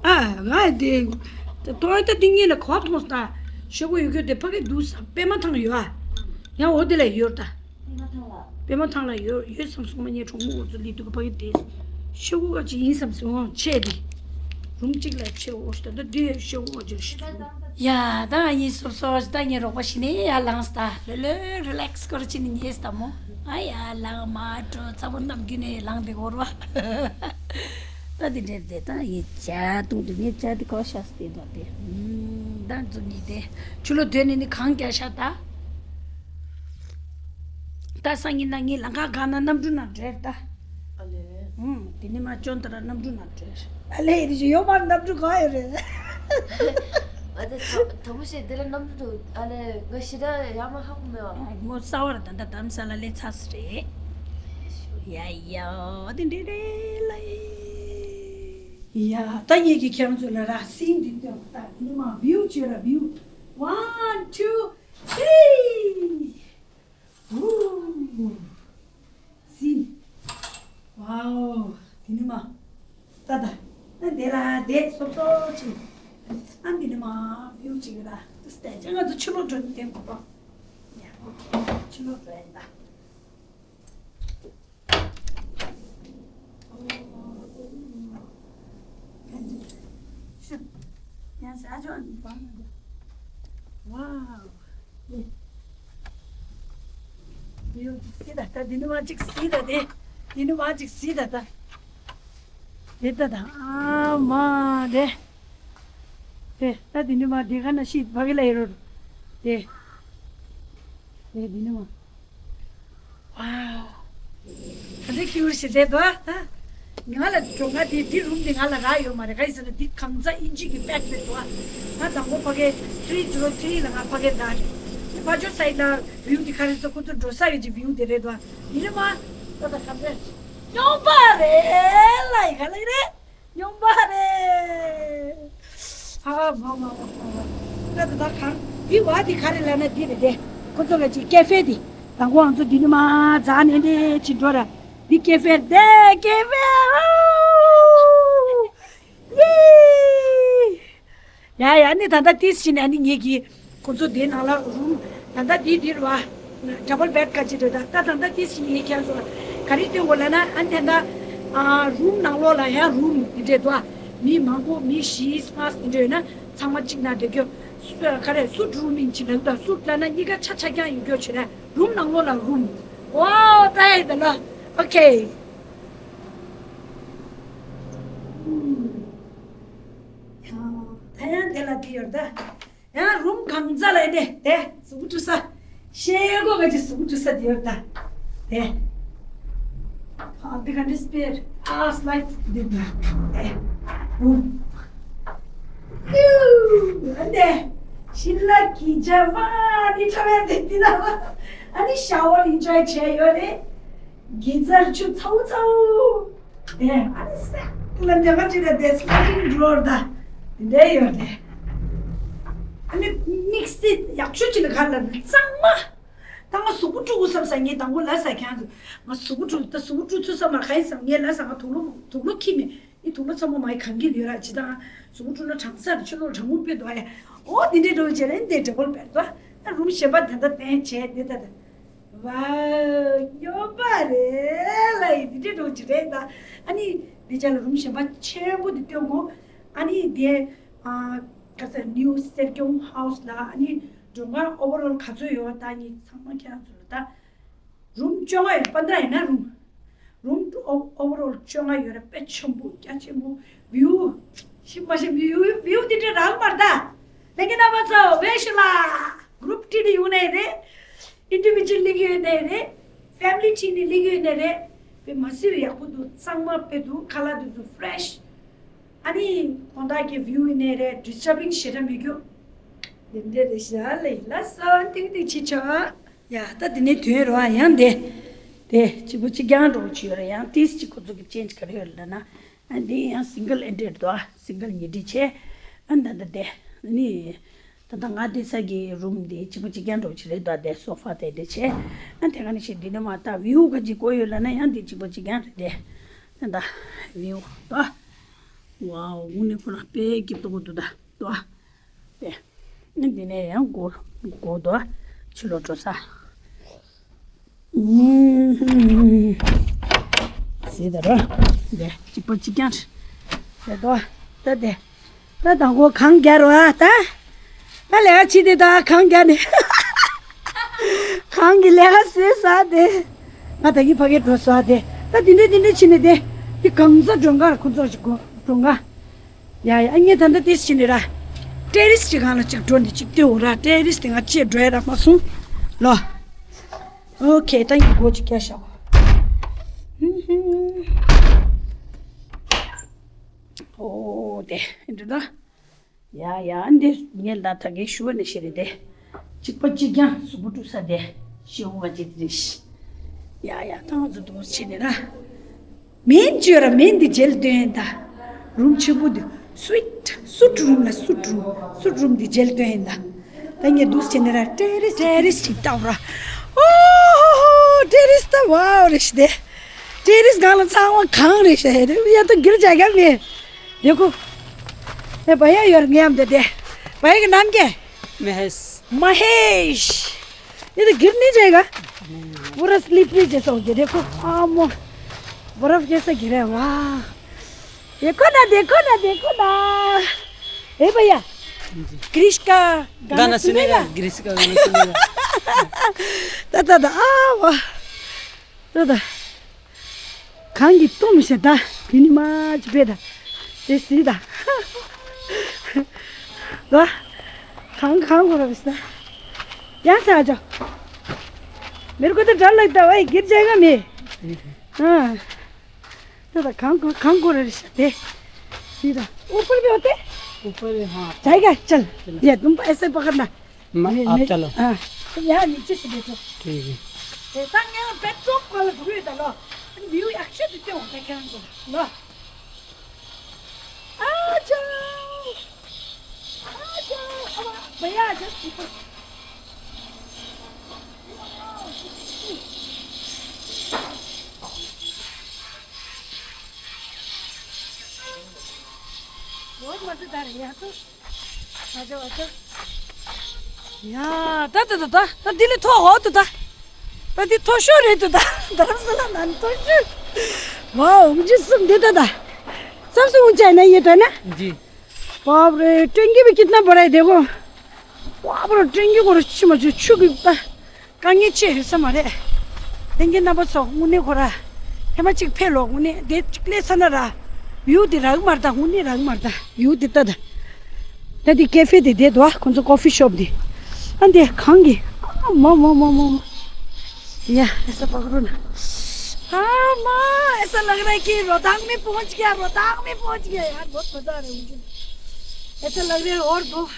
ཨ་ང་དེ། ཏོ་ཡ་ཏ་ཏིང་ངེ་ལ་གོ་མཐོང་ས་ཤོག་གུ་ཡོད་གི་དེ་ཕ་གི་འདུག་ས་པད་མ་ཐང་ཡོད་ཨ། ཡང་འོ་དེ་ལ་ཡོད་ད། པད་མ་ཐང་ལ་ཡོད་ཡོད་བསམ་སོང་མ་ཉེ་གྲོགས་མོ་འོ་ཚོ་ལི་དུ་གི་ཕ་གི་དེ། ཤོག་གུ་ག་ཅི་ཡིན་བསམ་སོང་ཆེ་དེ། རུམ་གཅིག་ལ་ཆེ་འོ་ཤི་ད་ད་དེ་ཤོག་གུ་ག་ཅི་ཤི། ཡ་ད་ང་ཡིན་སོབ་སོབ་ད་ངའི་རོགས་པ་ཞིག་ནས་ཡ་ལངས་ད་ལོ་ལོ་རི་ལེགས་སྐོར་ཅི་ནས་ཉེས་ད་མོ། ཨ་ཡ་ལངས་མ་འགྲོ་ཚ་བོ་ནམ་རྒྱུན་ནས་ལངས་དེ་འོར་བ། ད་དེ་འདྲས་དེ་ད་ཡིན་ཇ་བཏུང་དུ་ངས་ཇ་དེ་གོ་ཤ་སྟེ་ད་དེ། ད་འཛུམ་ཉིད་དེ་ཆུ་ལོ་དོན་ནི་ནི་གང་རྒྱ་ཤ་ད། ད་སང་ཉིན་ན་ངའི་ལང་ཀ་གང་ན་གནམ་གྲུ་ན་འགྲོ་ད། ཨ་ལེ། ཨུམ། དེ་ནི་མ་ཅོན་ཏ་ར་གནམ་གྲུ་ན་འགྲོ། ཨ་ལེ་རི་ཞིག་ཡོད་མ་གནམ་གྲུ་གང་ཡོད་རེད། ཨ་ད་ད་མོ་ཞིག་དེ་ལ་གནམ་གྲུ་འདུག་ཨ་ལེ་ང་ཞི་ར་ཡ་མ་ཧ་གོ་མེད་བ། ངོ་ས་བར་ད་ད་དམ་ས་ལ་ལེ་ཚ་སི་རེད། ཡ་ཡ་དེ་འདྲེ་རེད་ལ། ཡ་ད་ངེད་ཀྱི་ཁྱེད་རང་ཚོ་ལ་ར་སིན་འདི་ལྟོས་ད་དེ་ནི་མ་བིའུ་བྱོས་ར་བིའུ། One, two, three. Ooh. See. Wow. དེ་ནི་མ། ད་ད། ཨ་འདི་ལ་དེ་སོབ་སོབ་ཅིག་ཨ་འདི་ནི་མ་བིའུ་ཅིག་ལ། ད་སྟེ་ཅང་ང་ཚོ་ཕྱི་ལོགས་འགྲོ་ནི་དེ་མགོ་པ། ཡ་ཨོ་ཁེ། ཕྱི་ལོགས་འགྲོ་ཡིན་ད། Wow. ཡོ་སི་ད་ད་འདི་ནི་མ་ཅིག་སི་ད་དེ། འདི་ནི་མ་ཅིག་སི་ད་ད། དེ་ད་ད་ཨ་མ་དེ། དེ་ད་འདི་ནི་མ་དེ་ག་ན་ཤི་བ་གི་ལ་ཡོད་རོ། དེ། དེ་འདི་ནི་མ། Wow. ད་ལྟ་ཁྱི་འུར་ཞིག་རེད་དོ། ད་ང་ལ་འགྲོ་ང་དེ་འདི་རུམ་དེ་ང་ལ་རག་ཡོད་མ་རེད། ག་ཡིན་ཟེར་ན་འདི་གང་ཚ་ཨིན་ཇི་གི་པེག་རེད་དོ། ང་དང་པོ་ཕ་གི་three zero three ལ་ང་ཕ་གི་རག་རེད། དེ་ཕ་ཇོ་སའི་ལ་བིའུ་དེ་ག་རེད་ཟེར་ཁོ་ཚོ་འགྲོ་ས་ཡོད་ཀྱི་བིའུ་དེ་རེད་དོ། ཡིན་ནི་མ། ད་ད་ག་རེད། སྨྱོན་པ་རེད་ལ་ཡི་ག་ལ་ཡི་རེད། སྨྱོན་པ་རེད། ཨ་མ་མ་མ་མ་མ། ད་ད་ད་གང་འདི་བ་འདི་ག་རེ་ལབ་ན་འདི་རེད་དེ། ཁོ་ཚོ་ལ་ཅིག་ཀེ་ཧྥེ་འདི། དང་པོ་ང་ཚོ་འདི་ནི་མ་འཛག་ནས་འདི་ཅིག་འགྲོ་ར། འདི་ཀེ་ཧྥེ་རེད་དེ་ཀེ་ཧྥེ། ཨོ། ཡེ། ཡ་ཡ་ནི་ད་ལྟ་ཏིས་ཕྱིན་ནས་ནི་ངེད་ཀྱི་ཁོ་ཚོ་དེའི་ནང་ལ་རུམ་ད་ལྟ་འདི་འདིར་བ་ཌབ་བལ་བེད་ཀ་ཅི་རེད། ད་ད་ད་ལྟ་ཏིས་ཕྱིན་ངེད་ཁྱེད་ཚོ་ལ་ག་རེ་སྟོན་དགོས་ལབ་ན་ཨ་ནི་ད་ལྟ་རུམ་ནང་ལོགས་ལ་ཡང་རུམ་འདི་འདྲས་འདུག་མི་མང་པོ་མི་བཞི་ལྔ་འདི་འདྲས་ཡོད་ན་ཚང་མ་གཅིག་ན་བསྡད་རྒྱུ། ག་རེ་སུ་ཊི་རུམ་མིང་ཅི་ལབ་ད་སུ་ཊི་ལབ་ན་གཉིས་ཀ་ཆ་ཆ་རྐྱང་ཡོད་རྒྱུ་བྱེད་ན་རུམ་ནང་ལོགས་ལ་རུམ། ཝའོ་ད་ཡ་ད་ལ་ཨོ་ཁེ། ད་ཡང་དེ་ལ་དེ་ཡོད་ད། ཡང་རུམ་གང་ཚ་ལ་ཡིན་ཏེ་དེ་གཟུགས་པོ་བཀྲུ་ས། ཤེལ་སྒོ་ག་ཅི་གཟུགས་པོ་བཀྲུ་ས་དེ་ཡོད་ད། དེ། ཨ་འདི་ག་འདྲི་སྤེར་ཨ་སི་ལའི་ཌི་འདི་འདི་དེ། རུམ། ཡུ། ཨ་འདི། ཤིན་ལ་གི་ཇ་བ་ནི་ཁྲ་བའི་དེ་འདི་ལ་བ། ཨ་ནི་ཤ་ཝར་ཨིན་ཇོའི་བྱས་ཡོད་རེད། གི་ཛར་ཆུ་ཚ་བོ་ཚ་བོ། དེ་ཨ་ནི་སེ་ལ་འདི་ག་ཅི་རེད་དེ་སི་ལའི་ཌིང་ཌོར་ད། དེ་འདྲ་ཡོད་རེད། ཨ་ནི་དམིགས་བསལ་ཡག་ཤོས་ཅིག་ལ་ག་ལ་གཙང་མ། ད་ང་གཟུགས་པོ་བཀྲུ་དགོས་བསམ་ས་ངས་དང་པོ་ལབ་ས་ཁྱེད་ཚོ། ང་གཟུགས་པོ་བཀྲུ་ད་གཟུགས་པོ་བཀྲུ་ཚུལ་བསམ་མ་ག་ཡིན་བསམ་ངས་ལབ་ས་ང་དུག་ལོག་དུག་ལོག་ཁྱི་མེད་ཨི་དུག་ལོག་ཚ་མོ་མ་ཡི་གང་གི་ལོས་ར་ཇི་ལྟར་ང་གཟུགས་པོ་བཀྲུ་ན་གྲང་ས་རེད་ཕྱི་ལོགས་གྲང་མོ་དཔེ་འདུག་ཨ་ཡ། ཨོ་དེ་འདྲའི་འགྲོ་བྱས་ལ་འདི་འདྲ་བོ་དཔེ་འདུག་ཨ། ད་རུམ་གཞན་པ་ད་ལྟ་བསྟན་བྱས་འདི་ད་ད། ཝའོ། སྨྱོན་པ་རེད་ལ་ཡི་འདི་འདྲའི་འགྲོ་གི་རེད་ད། ཨ་ནི་འདི་ཅག་ལ་རུམ་གཞན་པ་ཆེན་པོ་འདི་སྟོན་དགོས། ཨ་ནི་དེ་ཨ་ག་ས་ནིའུ་སེར་སྐྱོང་ཧའོ་སི་ལ་ཨ་ནི་མགྲོན་ཁང་ཨོ་ཝར་ཨོལ་ག་ཚོད་ཡོད་ད་ངས་ཚང་མ་ཁྱེད་རང་ཚོ་ལ་ད། རུམ་བཅོ་ལྔ་ཡོད་པ་འདྲ་ཡིན་ན་རུམ། རུམ་ཨོ་ཨོ་ཝར་ཨོལ་བཅོ་ལྔ་ཡོད་ར། དཔེ་ཆེན་པོ་རྒྱ་ཆེན་པོ། བིའུ་ཤི་མ་ཤི་བིའུ་བིའུ་དེ་འདྲ་རག་མར་ད། ལྷན་རྒྱས་རྣམ་པ་ཚོ་བེ་ཤུ་ལ། གུ་རུབ་ཊི་ནས་ཡོང་ནའི་རེད། ཨིན་ཌི་བི་ཇུ་ཨལ་སླེབས་ཡོད་ནའི་རེད། ཕེ་མི་ལི་ཊི་ནས་སླེབས་ཡོད་ནའི་རེད། དཔེ་མ་སྲིད་པའི་ཡག་པོ་འདུག་གཙང་མ་དཔེ་འདུག་ཁ་ལག་དེ་ཚོ་ཕི་རེ་ཤི། ཨ་ནི་དགོང་དག་གི་བིའུ་ཡིན་ནའི་རེད། ཌི་སི་ཊར་བིང་ཞེ་དྲག་མེད་རྒྱུ། དེ་འདྲ་རེད་ཤག་ལེ་ལ་སོ་ཏིག་ཏིག་བྱེད་ཆོག་ཡ་ད་དེ་ནས་དོན་རོ་ཨ་ཡང་དེ། དེ་གཅིག་པོ་གཅིག་རྐྱང་འགྲོ་གི་ཡོད་རེད། ཡང་ཏིས་གཅིག་ཁོ་ཚོ་གི་ཅེན་ཇི་ག་རེ་ཡོད་ལབ་ན། ཨ་འདི་ཡང་སིང་གལ་ཨེ་ཌེཌ་དོ། སིང་གལ་ཉིས་སྒྲིལ་བྱས། ཨ་ད་ད་དེ་ནི། ད་ད་ང་བསྡད་ས་གི་རུམ་འདི་གཅིག་པོ་གཅིག་རྐྱང་འགྲོ་གི་རེད་དོ། དེ་སོ་ཕ་དེ་འདྲ་བྱས། ཨ་དེ་ག་ནས་བྱས་འདི་ནས་མ་ད་བིའུ་ག་ཅིག་དགོས་ཡོད་ལབ་ན་ཡང་འདི་གཅིག་པོ་གཅིག་རྐྱང་རེད་དེ། ད་ད་བིའུ་དོ། ཝའོ་དངོས་གནས་ཁོ་རང་དཔེ་སྐྱིད་པོ་འདུག་ད་དོ། དེ། འདི་ནས་ཡང་སྒོ་སྒོ་དོ། ཕྱི་ལོགས་འགྲོ་ས། ཟེར་ད་རོ། དེ་གཅིག་པ་གཅིག་རྐྱང་རེད་དོ། ད་དེ། ད་དང་པོ་གང་རྒྱག་རོ་ཨ་ད། ད་ལས་ཀ་བྱེད་དེ་ད་གང་རྒྱག་ནས། གང་གི་ལས་ཀ་བཟོས་ས་དེ། ང་ད་གི་ཕ་གིར་འགྲོ་ས་དེ། ད་དེ་འདྲས་དེ་འདྲས་བྱེད་ནས་དེ། དེ་གང་ཚ་མགྲོན་ཁང་ཁོ་ཚོ་ཞིག་གོ་མགྲོན་ཁང་། ཡ་ཡ་ཨ་ངས་ད་ལྟ་ཏིས་ཕྱིན་ནི་ར། ཏེ་རིས་ཀྱི་སྒང་ལ་གཅིག་འགྲོ་འདི་གཅིག་ལྟོས་འོ་ར། ཏེ་རིས་དེ་ང་ཅེས་འགྲོ་ཡ་ར་མ་སོང་། ལོ། ཨོ་ཁེ་ད་ངས་སྒོ་གཅིག་བཀྱག་བཞག་ཨོ་དེ་འདྲ་ད། ཡ་ཡ་འདི་ངས་ད་ད་གའི་ཞུ་བ་ནི་ཤེས་རེད་དེ། གཅིག་པ་གཅིག་རྐྱང་གཟུགས་པོ་བཀྲུ་ས་དེ། ཤེས་འོ་ག་ཅིག་དེ་རེད། ཡ་ཡ་ད་ང་ཚོ་འདུག་བྱེད་ནི་ར། མིན་བཅོས་ར་མིན་འདི་མཇལ་དོན་ད། རུམ་ཆེན་པོ་འདི། སུ་ཝིཊ། སུ་ཊི་རུམ་ལ་སུ་ཊི་རུམ། སུ་ཊི་རུམ་འདི་མཇལ་དོན་ད། ད་ངས་འདུག་བྱས་ནས་ར་ཏེ་རིས་ཏེ་རིས་ཅིག་ལྟ་བ་ར། ཨོ་ཧོ་ཧོ་ཏེ་རིས་ད་ཝའོ་རེ་ཞིག་དེ། ཏེ་རིས་སྒང་ལ་ཚང་མ་གངས་རེ་ཞིག་ཡ་ད་གིར་ཇ་ག་མེད། देखो। ए भैया योर नाम दे दे। भैया का नाम क्या है? महेश। महेश। ये तो गिर नहीं जाएगा? पूरा स्लिपरी जैसा हो गया, देखो। आम बर्फ जैसा गिरा है, वाह। देखो ना, देखो ना, देखो ना। ए भैया, ग्रीस का गाना गाना सुनेगा? सुनेगा, ग्रीस का गाना सुनेगा। दा, दा, दा, आ, वाह। ད་ད། གངས་ཀྱིས་སྟོངས་མི་ཤེས་ད། དེ་ནི་མ་ཅི་བས་ད། དེ་སྲིད་ད། ལོ། གངས་གངས་གོ་ར་བས་ད། ཡང་ས་ཨ་ཅོ། मेरे को तो डर लगता है भाई, गिर जाएगा मैं। हाँ। ད་ད་གངས་གོ་གངས་གོ་ར་རེད་ཤག་དེ། སྲིད་ད། ऊपर भी होते? ऊपर भी, हाँ। जाएगा, चल। चलो। ये तुम ऐसे पकड़ना। मैं, नहीं, आप नहीं, चलो। हाँ, तुम यहाँ नीचे से बैठो। ठीक है। ए, तंग यहाँ पेट्रोल वाला घूमे डालो। अरे, व्यू अच्छे दिखते हो, क्या क्या अंदर। लो। आ जाओ। आ जाओ। अब भैया, आ जाओ ऊपर। बहुत मजेदार है यहाँ तो। ཡ། ད་ད་ད་ད་ད་འདི་ལས་མཐོ་འོ་ད་ད། ད་འདི་མཐོ་ཤོས་རེད་ད་ད། དྷ་རམ་ས་ལ་ནང་མཐོ་ཤོས། ཝའོ་ངུ་ཅི་སུམ་འདི་ད་ད། སམ་སུ་ངུ་ཅི་ན་ཡེ་ད་ན། जी। बाप रे, टंकी भी कितना बड़ा है देखो। बाप रे, टंकी को रस्सी मत छू की ता। དཀའ་ངལ་ཅི་ཡོད་ས་མ་རེད། ལྷན་རྒྱས་རྣམ་པ་ཚོ་དངོས་གནས་ཁོ་ར། ཐེངས་མ་གཅིག་ཕེབས་ལོ་དངོས་གནས་དེ་གཅིག་སླེབས་ཚར་ན་ར། བིའུ་དེ་རག་མ་རེད་ད། དངོས་གནས་རག་མ་རེད་ད། བིའུ་དེ་ལྟ་ད། ད་དེ་ཀེ་ཧྥེ་དེ་དེ་འདུག་ཨ། ཁོ་ཚོ་ཀོ་ཕི་ཤོབ་དེ། ཨ་འདི་གངས་ཀྱི། ཨ་མ་མ་མ་མ་མ། ཡ་ཨེ་ས་པ་ཀ་རུ་ན། ཨ་མ་ཨེ་ས་ལག་ར་ཀི་རོ་ཏང་མི་པོང་ཅི་ཀྱ་རོ་ཏང་མི་པོང་ཅི་ཀྱ་ཡ་མོ་ཐོ་ད་རེ་འུ་ཅི། ཨེ་ས་ལག་ར་འོར་དོ།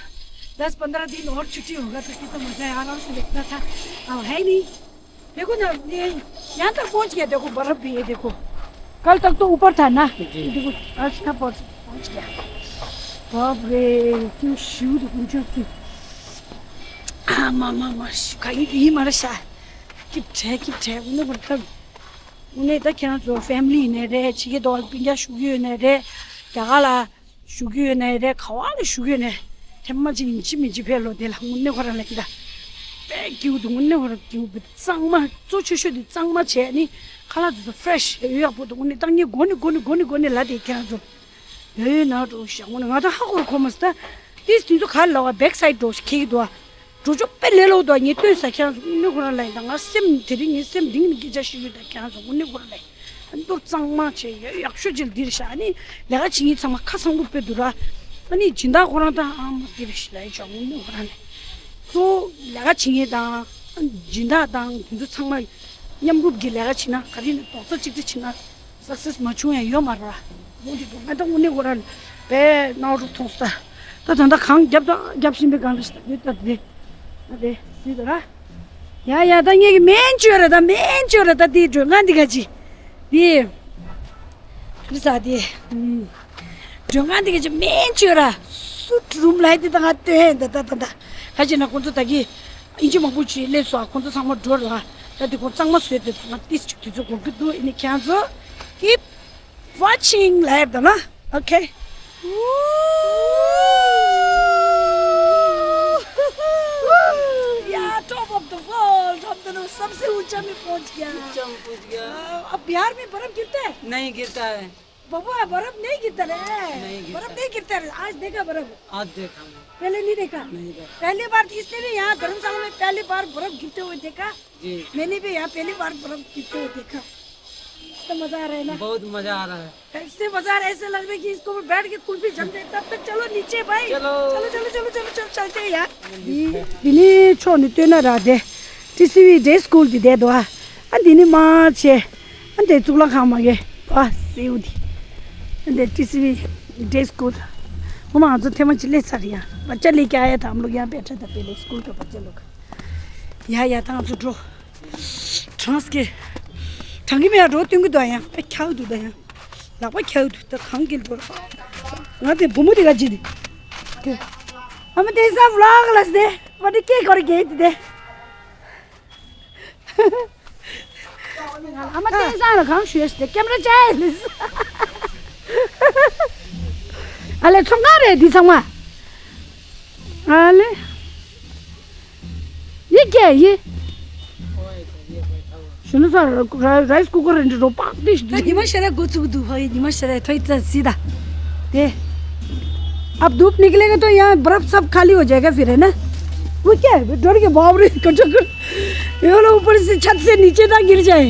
दस पंद्रह दिन और छुट्टी होगा तो कितना मजा है, आराम से देखना था। अब है नहीं। देखो ना, ये यहाँ तक पहुँच गया, देखो बर्फ भी है, देखो। कल तक तो ऊपर था ना। जी। देखो, आज यहाँ पहुँच पहुँच गया। बाप रे, क्यों शिव तो कुंजो से। आ मामा मा शिव का ये भी मारा शा। किप ठे किप ठे उन्हें मतलब उन्हें तो क्या जो फैमिली ने रे छिके दो पिंगा शुगी ने रे क्या गाला ཞུ་གི་ཡོད་ནའི་རེད། ག་བ་ལ་ཞུ་གི་ཡོད་ནའི། ཐེངས་མ་གཅིག་ཡིན་གཅིག་མིན་གཅིག་ཕེབས་ལོ་དེ་ལ་དངོས་གནས་ཁོ་རང་ལེགས་ད། དཔེ་སྐྱིད་པོ་འདུག་དངོས་གནས་ཁོ་རང་སྐྱིད་པོ་དཔེ་གཙང་མ་གཙོ་ཆེ་ཤོས་དེ་གཙང་མ་བྱས་ནི་ཁ་ལག་དེ་ཚོ་ཕི་རེ་ཤི་ཡག་པོ་འདུག་དངོས་གནས་ད་ངས་མགོ་ནས་མགོ་ནས་མགོ་ནས་མགོ་ནས་ལབ་དེ་ཁྱེད་རང་ཚོ་ཡོད་ཡོད་ན་འགྲོ་ཤག་དངོས་གནས་ང་ད་ཧ་གོ་ར་གོ་མ་སོང་ད། ཏིས་དེ་ཚོ་ག་ལ་བ་བེག་སའིད་འགྲོ་ཤག་ཁེག་འདུག་འགྲོ་ཆོག་དཔེ་ལས་ལོག་འདུག་ངས་ལྟོས་ས་ཁྱེད་རང་ཚོ་དངོས་གནས་ཁོ་རང་ལ་ཡིན་ད་ང་སེམས་དེ་རིང་ངའི་སེམས་གཏིང་ནས་སྐད་ཆ་ཤོད་ཡོད་ད་ཁྱེད་རང་ཚོ་དངོས་གནས་ཁོ་རང་ལ་ཡིན། མདོར་གཙང་མ་བྱས་ཡག་ཤོས་ཅིག་ལ་འདིར་བཞག་ཨ་ནི་ལས་ཀ་བྱེད་མཁན་ཚང་མ་ཁ་ཚང་པོ་དཔེ་འདུག་ར། ཨ་ནི་སྦྱིན་བདག་ཁོ་རང་ད་ཨ་མ་འདིར་ལ་ཡིན་ཤག་དངོས་གནས་ཁོ་རང་ལ་གཙོ་བོ་ལས་ཀ་བྱེད་མཁན་དང་སྦྱིན་བདག་དང་དེ་ཚོ་ཚང་མ་མཉམ་རུབ་ཀྱིས་ལས་ཀ་བྱེད་ན་ག་རེ་ཡིན་ན་རྡོག་རྩ་གཅིག་སྒྲིལ་བྱེད་ན། སག་སེ་སི་མ་བྱུང་ཡང་ཡོད་མ་རེད་པ། འོ་འདི་འདུག་ང་ད་དངོས་གནས་ཁོ་རང་དཔེ་སྣང་རུ་མཐོང་སོང་ད། ད་ད་ལྟ་གངས་རྒྱབ་དང་རྒྱབ་བཞིན་པའི་སྒང་ལ་ཞིག་ད་འདི་ད་འདི་ད་འདི་སྲིད་དོ་ར། ཡ་ཡ་ད་ངེད་ཀྱི་སྨན་བཅོས་ར་ད་སྨན་བཅོས་ར་ད་འདི་མགྲོན་ཁང་འདི་ག་ཅི། འདི་འདི་ས་འདི་མགྲོན་ཁང་འདི་ག་ཅི་སྨན་བཅོས་ར་སུ་རུམ་ལ་འདི་ད་ང་སྟོན་ད་ད་ད་ད་ག་ཅི་ན་ཁོང་ཚོ་ད་གི་ཨིན་ཇི་མང་པོ་ཅིག་སླེབས་སོང་ཁོང་ཚོ་ཚང་མ་འགྲོ་ར། ད་དེ་ཁོང་གཙང་མ་བཟོས་ཏེ་ད་ང་ཏིས་ཅིག་དུས་ཚོད་འགོར་གི་འདུག་ཨ་ནི་ཁྱེད་ཚོ་keep watching ལབ་ཡ་ད་ན། Okay. या टॉप ऑफ द वर्ल्ड, हम दोनों सबसे ऊंचा में पहुंच गया। ऊंचा में पहुंच गया। अब बिहार में बर्फ गिरता है? नहीं गिरता है। बाबा, बर्फ नहीं गिरता रे। नहीं गिरता। बर्फ नहीं गिरता रे। आज देखा बर्फ? आज देखा मैं। पहले नहीं देखा? नहीं देखा। पहली बार इसने भी यहाँ धर्मशाला में पहली बार बर्फ गिरते हुए देखा। जी। मैंने भी यहाँ पहली बार बर्फ गिरते हुए देखा। तो मजा आ रहा है ना? बहुत मजा आ रहा है। ऐसे मजा आ रहा है, ऐसे लग रहा है कि इसको बैठ के कुल्फी जम जाए। तब तक चलो नीचे भाई। चलो। चलो, चलो, चलो, चलो, चलो, चलते हैं यार। འདི་ནི་ཕྱོགས་ནས་སྟོན་ན་ར་དེ་ཊི་སི་ཝི་ཌེ་སི་ཀུལ་འདི་བསྡད་འདུག་ཨ་འདི་ནི་མར་ཆེ། ཨ་འདི་གཙུག་ལག་ཁང་མ་གི་བ་སེའུ་འདི། ཨ་འདི་ཊི་སི་ཝི་ཌེ་སི་ཀུལ། ངོ་མ་ང་ཚོ་ཐེངས་མ་གཅིག་སླེབས་ཚར་ཡ། བ་ཅ་ལི་ཀྱ་ཡ་དམ་ལུག་ཡང་པེ་ཁྲ་ད་པེ་ལེ་སི་ཀུལ་ག་བ་ཅ་ལུག་ཡ་ཡ་ད་ང་ཚོ་འགྲོ། གྲངས་ཀྱི། གྲངས་ཀྱི་མེད་འགྲོ་སྟོན་གི་འདུག་ཡང་པེ་ཁྱག་འདུག་ད་ཡང་། ལག་པ་ཁྱག་འདུག་ད་གང་གི་འགྲོ། ང་དེ་བུ་མོ་དེ་ག་ཅི་དེ། ཨ་མ་དེ་ས་བློག་ལ་སྟེ་བ་དེ་སྐད་གོར་གེ་དེ་དེ། ཨ་མ་བསྟན་བཟང་ལ་གང་ཞུས་ཏེ་ཀེམ་ར་བཅའ་ཡི་ལིས། ཨ་ལེ་ཚོང་ཁང་རེད་འདི་ཚང་མ། ཨ་ལེ། ཡི་ཀེ་ཡི། གཞོན་ནུ་ས་ར་ར་རའི་སི་ཀུ་ཀར་རེ་འདྲ་རོ་པག་ཏི་ཞིག་ད་འདུག་ཉི་མ་ཤར་ར་འགོ་བཙུགས་འདུག་ཧ་ཡི་ཉི་མ་ཤར་ར་ཐོས་ཙ་སི་ད། དེ། अब धूप निकलेगा तो यहाँ बर्फ सब खाली हो जाएगा फिर, है ना? वो क्या है? डर के बाप रे, कचर कर। ये लोग ऊपर से, छत से नीचे तक गिर जाए।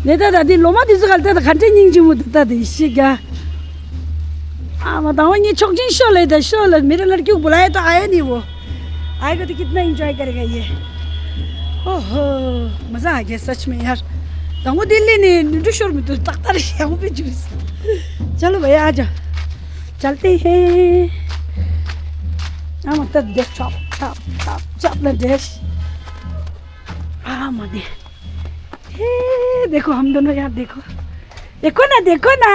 नहीं तो दादी, लोमा दिस गलते तो खट्टे निंग जी मुद्दा दी, इसी क्या? हाँ, बताओ, ये छोक जिन शो ले था, शो ले, मेरे लड़की को बुलाया तो आया नहीं वो। आएगा तो कितना एंजॉय करेगा ये। ओहो, मज़ा आ गया सच में यार। तो वो दिल्ली ने नुडू शोर में तो तख्ता रे, यहाँ पे जूस। चलो भैया, आ जाओ। चलते हैं। हाँ, मतलब देख, चॉप, चॉप, चॉप, चॉप ना देख। हाँ, मने। हे, देखो, हम दोनों यहाँ देखो। देखो ना, देखो ना।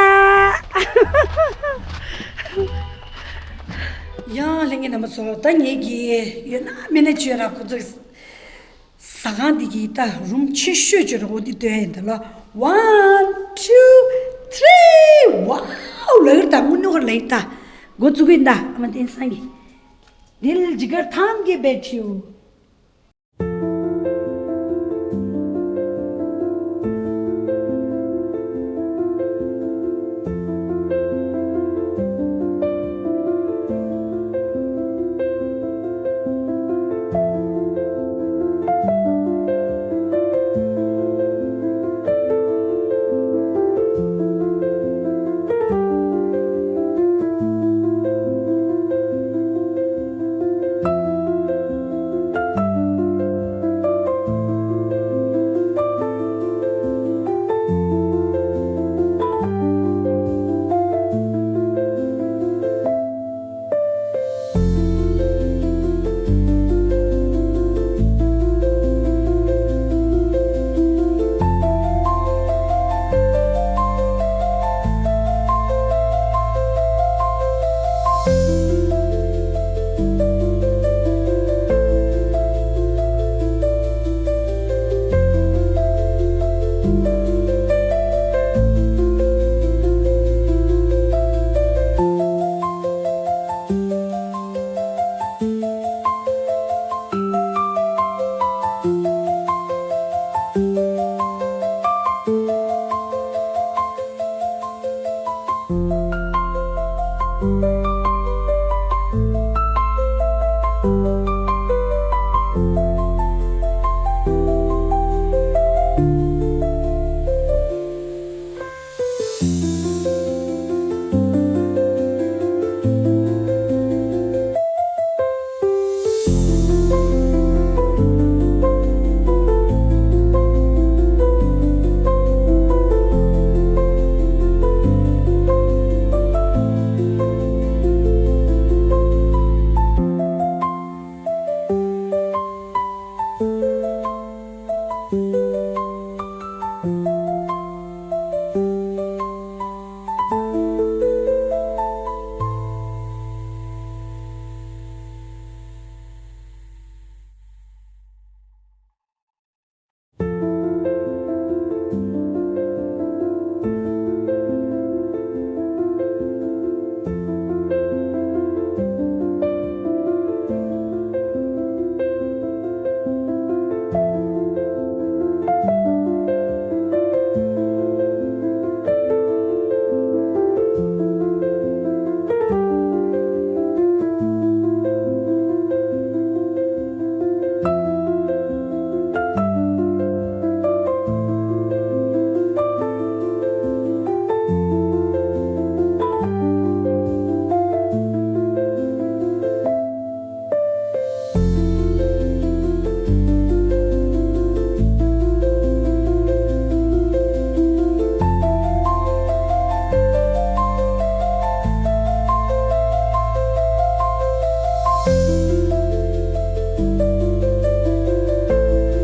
ཡང་ལྷན་རྒྱས་རྣམ་པ་ཚོ། ད་ངེད་ཀྱིས་ཡོད་ན་མེད་ན་བཅོས་ར་ཁོ་ཚོ་ཟ་ཁང་འདི་གི་ད་རུམ་ཆེ་ཤོས་བཅོས་ར་འོ་འདི་སྟོན་ཡིན་ད་ལོ། One, two, three. Wow, ལོས་ད་དངོས་གནས་ཁོ་ལོས་ད་འགོ་བཙུགས་ཡིན་ད། ཨ་མ་བསྟན་བཟང་གི दिल जिगर थाम के बैठी हूँ।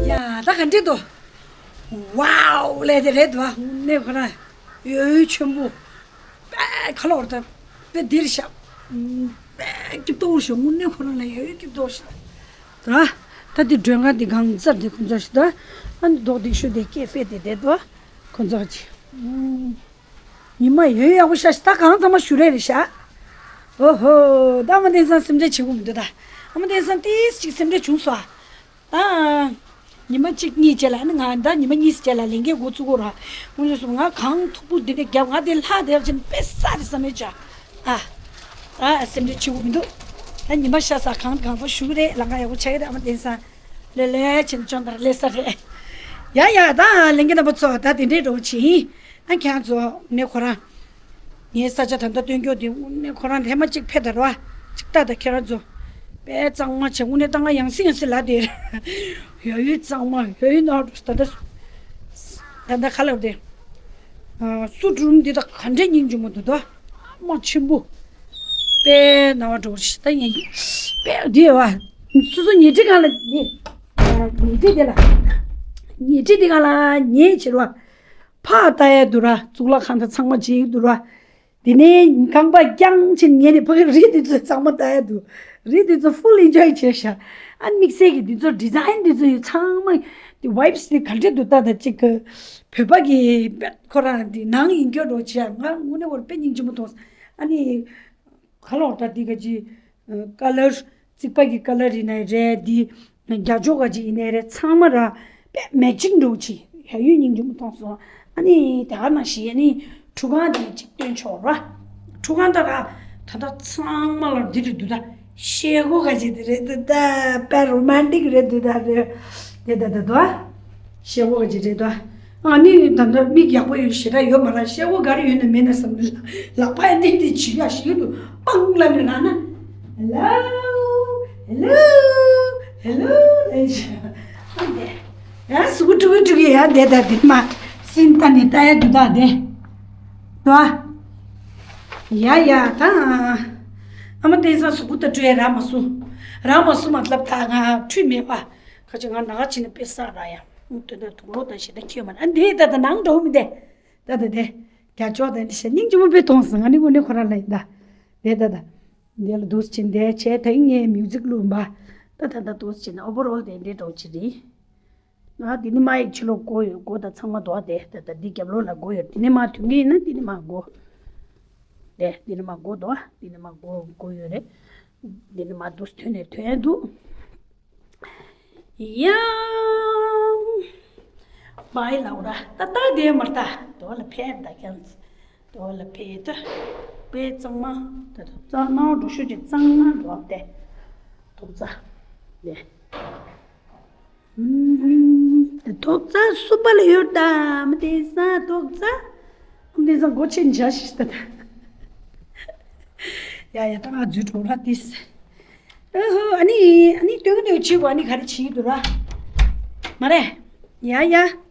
ཡ་ད་ག་འདྲ་འདུག་ཝའོ་ལས་དེ་རེད་འདུག་ཨ་ནི་ཁོ་རང་ཡོད་ཡོད་ཆེན་པོ། པད་ཁ་ལོར་དང་པད་འདིར་ཤག་པད་སྐྱིབ་ཏོག་ཞོག་དངོས་གནས་ཁོ་རང་ལ་ཡོད་ཡོད་སྐྱིབ་ཏོག་ཞིག་ད་ད་འདི་མགྲོན་ཁང་འདི་གང་ཚར་འདི་ཁོ་ཚོ་ཞིག་ད་ཨ་ནི་རྡོག་འདི་ཤུ་དེ་ཀེ་ཧྥེ་དེ་དེ་འདུག་ཁོ་ཚོ་ཅི། ཉི་མ་ཡོད་ཡག་པོ་ཤག་ད་གང་ཚང་མ་ཞུ་རེ་རེད་ཤག་ཨོ་ཧོ། ད་ཨ་མ་བསྟན་སང་སེམས་ཁྲལ་བྱེད་དགོས་མི་འདུག་ད་ཨ་མ་བསྟན་སང་ཏིས་ཅིག་སེམས་ཁྲལ་བྱུང་སོང་ཨ། ད་ཉི་མ་གཅིག་གཉིས་བྱས་ལ་ཨ་ནི་ང་ད་ཉི་མ་གཉིས་བྱས་ལ་ལས་འགན་འགོ་བཙུགས་དགོས་ར། དངོས་གནས་སོང་ང་གང་ཐུག་པོ་འདི་འདྲ་རྒྱབ་ང་དེ་ལྷ་དེ་ཡག་ཅན་དཔེ་ས་རེད་བསམ་མེད་ཅག་ཨ། ད་སེམས་ཁྲལ་བྱེད་དགོས་མི་འདུག་ད་ཉི་མ་ཤ་ས་གང་གང་ཚོ་ཞུ་གི་རེད། ལམ་ཁ་ཡག་པོ་ཆགས་ཀྱི་རེད། ཨ་མ་བསྟན་སང་ལེ་ལེ་ཕྱིན་ཅོང་དར་ལེ་ས་རེད། ཡ་ཡ་ད་ལས་འགན་རྣམ་པ་ཚོ་ད་དེ་འདྲའི་འགྲོ་བྱིན། ཨ་ཁྱེད་ཚོ་ནས་ཁོ་རང་། ངའི་ས་ཆ་ད་ལྟ་སྟོན་སྐྱོ་དེ་དངོས་གནས་ཁོ་རང་ལྷས་མ་གཅིག་ཕེབས་ད་རོ། གཅིག་ལྟ་ད་ཁྱེད་རང་ཚོ། དཔེ་གཙང་མ་བྱས་དངོས་གནས་ད་ང་ཡང་སེ་ཡང་སེ་ལ་དེ། ཡོད་ཡོད་གཙང་མ་ཡོད་ཡོད་ནོར་ད་ལྟ། ད་ལྟ་ཁ་ལབ་དེ། སུ་སྒྲུང་འདི་དག་ག་འདྲས་སྙིང་རྗེ་མོ་འདུག་ད། མ་ཆེན་པོ། དཔེ་ན་བ་འགྲོ་ཞིག་ད་ཡིན། དཔེ་དེ་བ། སོ་སོ་ཉལ་ཁྲི་སྒང་ལ་ཉལ། ཉལ་ཁྲི་དེ་ལ། ཉལ་ཁྲི་དེ་སྒང་ལ་ཉལ་བྱེད་རོ། ཕར་ལྟ་ཡ་འདུག་ར། གཙུག་ལག་ཁང་དང་ཚང་མ་བྱེད་ཀྱི་འདུག་ར། དེ་ནས་རྐང་པ་བརྐྱངས་ཕྱིན་ཉལ་ནས་ཕ་གི་རི་དེ་ཚོ་ཚང་མ་ལྟ་ཡ་འདུག་རི་དེ་ཚོ་full enjoy་བྱས་ཤག་ཨ་དམིགས་བསལ་གྱི་དེ་ཚོ་design་དེ་ཚོ་ཡི་ཚང་མ་དེ་vibes་དེ་ག་འདྲས་འདུག་ལྟ་ད་ཅིག་གི་བོད་པ་གི་ཁོ་རང་དེ་ནང་ཡིན་སྐྱོ་འགྲོ་བྱས། ང་དངོས་གནས་བོར་དཔེ་སྙིང་རྗེ་མོ་མཐོང་སོང་། ཨ་ནི། ག་ལོག་ད་འདི་ག་ཅི། ཀ་ལར། རྩིག་པ་གི་ཀ་ལར་ཡིན་ནའི་རེད། འདི། རྒྱ་ཅོག་ག་ཅི་ཡིན་ནའི་རེད། ཚང་མ་ར། དཔེ་matching་འགྲོ་ཅི། ཡ་ཡོད་སྙིང་རྗེ་མོ་མཐོང་སོང་། ཨ་ནི་དེ་ག་ནང་བཞིན་ཨ་ནི་ཁྲུས་ཁང་དེ་གཅིག་སྟོན་ཆོག་ར། ཁྲུས་ཁང་ད་ར། ད་ད་ཚང་མ་ལ་འདི་རེད་འདུག་ད། ཤེལ་སྒོ་ག་ཅི་དེ་རེད་འདུག་ད། དཔེ་romantic་རེད་འདུག་ད་རེད། དེ་ད་ད་དོ། ཤེལ་སྒོ་ག་ཅི་རེད་དོ། ཨ་ནི་ད་ལྟ་མིག་ཡག་པོ་ཡོད་ཞེ་དྲག་ཡོད་མ་རེད། ཤེལ་སྒོ་ག་རེ་ཡོད་ན་མེད་ན་བསམ་ལ་ལག་པ་ཡ་ཏན་ཏན་བྱི་ཡ་ཞིག་ཏུ་སྤང་ལ་ནི་ན་ན། Hello, hello, hello། ཡ་སུ་གུ་ཀྲུ་གུ་ཀྲུ་གུ་ཡ་དེ་ད་དེ་མ་སིན་ད་ནི་ད་ཡ་དུ་ད་དེ་དོ། ཡ་ཡ་ད་ཨ་མ་བསྟན་སང་སུ་གུ་ད་ཀྲུ་ཡ་ར་མ་སུ་ར་མ་སུ་མ་ལབ་ད་ང་ཁྲུས་མེད་པ། ཁ་ཅིག་ང་ནག་ཅི་ནས་དཔེ་བསགས་ར་ཡ། ཨུ་ཏོ་ཏོ་དུག་ལོག་དང་ཞེ་དྲག་ཁྱོད་མ་ན་འདི་ད་ད་ནང་འགྲོ་མི་འདི། ད་ད་དེ། རྒྱ་ཅོག་དང་འདི་ཞེ་སྙིང་རྗེ་མོ་དཔེ་མཐོང་སོང་། ང་ནི་དངོས་གནས་ཁོ་རང་ལ་ཡིན་ད། དེ་ད་ད། འདི་ལ་འདུག་སེ་བྱས་འདི་བྱས་ད་ཡིན་ངས་མིའུ་ཛིག་བླུགས་པ། ད་ད་ད་འདུག་སེ་བྱས་ན་overall་དེ་འདྲའི་འགྲོ་ཅི་རེད། ང་འདི་ནི་མ་ཡི་ཕྱི་ལོགས་སྒོ་ཡོད། སྒོ་དང་ཚང་མ་འདུག་དེ་ད་ད་འདི་རྒྱབ་ལོགས་ལ་སྒོ་ཡོད། འདི་ནི་མ་ཐོན་གི་ཡིན་ན་འདི་ནི་མ་སྒོ། དེ་འདི་ནི་མ་སྒོ་འདུག་འདི་ནི་མ་སྒོ་སྒོ་ཡོད་རེད། འདི་ནི་མ་འདུག་སེ་ཐོན་ནས་ཐོན་ཡ་འདུག་ཡང་། བའི་ལའོ་ར་ཏ་ཏ་དེ་མར་ཏ་དོ་ལ་ཕེ་ད་ཀྱང་། དོ་ལ་ཕེ་ད། པའི་གཙང་མ། ད་ཐོག་རྩ་ནང་འགྲོ་ཤོད་ཀྱི་གཙང་མ་འགྲོ་བ་དེ། ཐོག་རྩ། དེ། ཨུམ། དེ་ཐོག་རྩ་གསུམ་པ་ལ་ཡོད་ད་མི་དེ་ས་ཐོག་རྩ། ཨམ་དེ་ས་སྒོ་ཕྱེ་འཇའ་ཞིག་ད་ད། ཡ་ཡ་ད་ང་འཛུལ་འགྲོ་ར་དེས། ཨོ་ཧོ། ཨ་ནི། ཨ་ནི་སྟོན་གི་འདུག་ཅིག་གོ། ཨ་ནི་ག་རེ་བྱེད་ཀྱི་འདུག་ར། མ་རེད། ཡ་ཡ།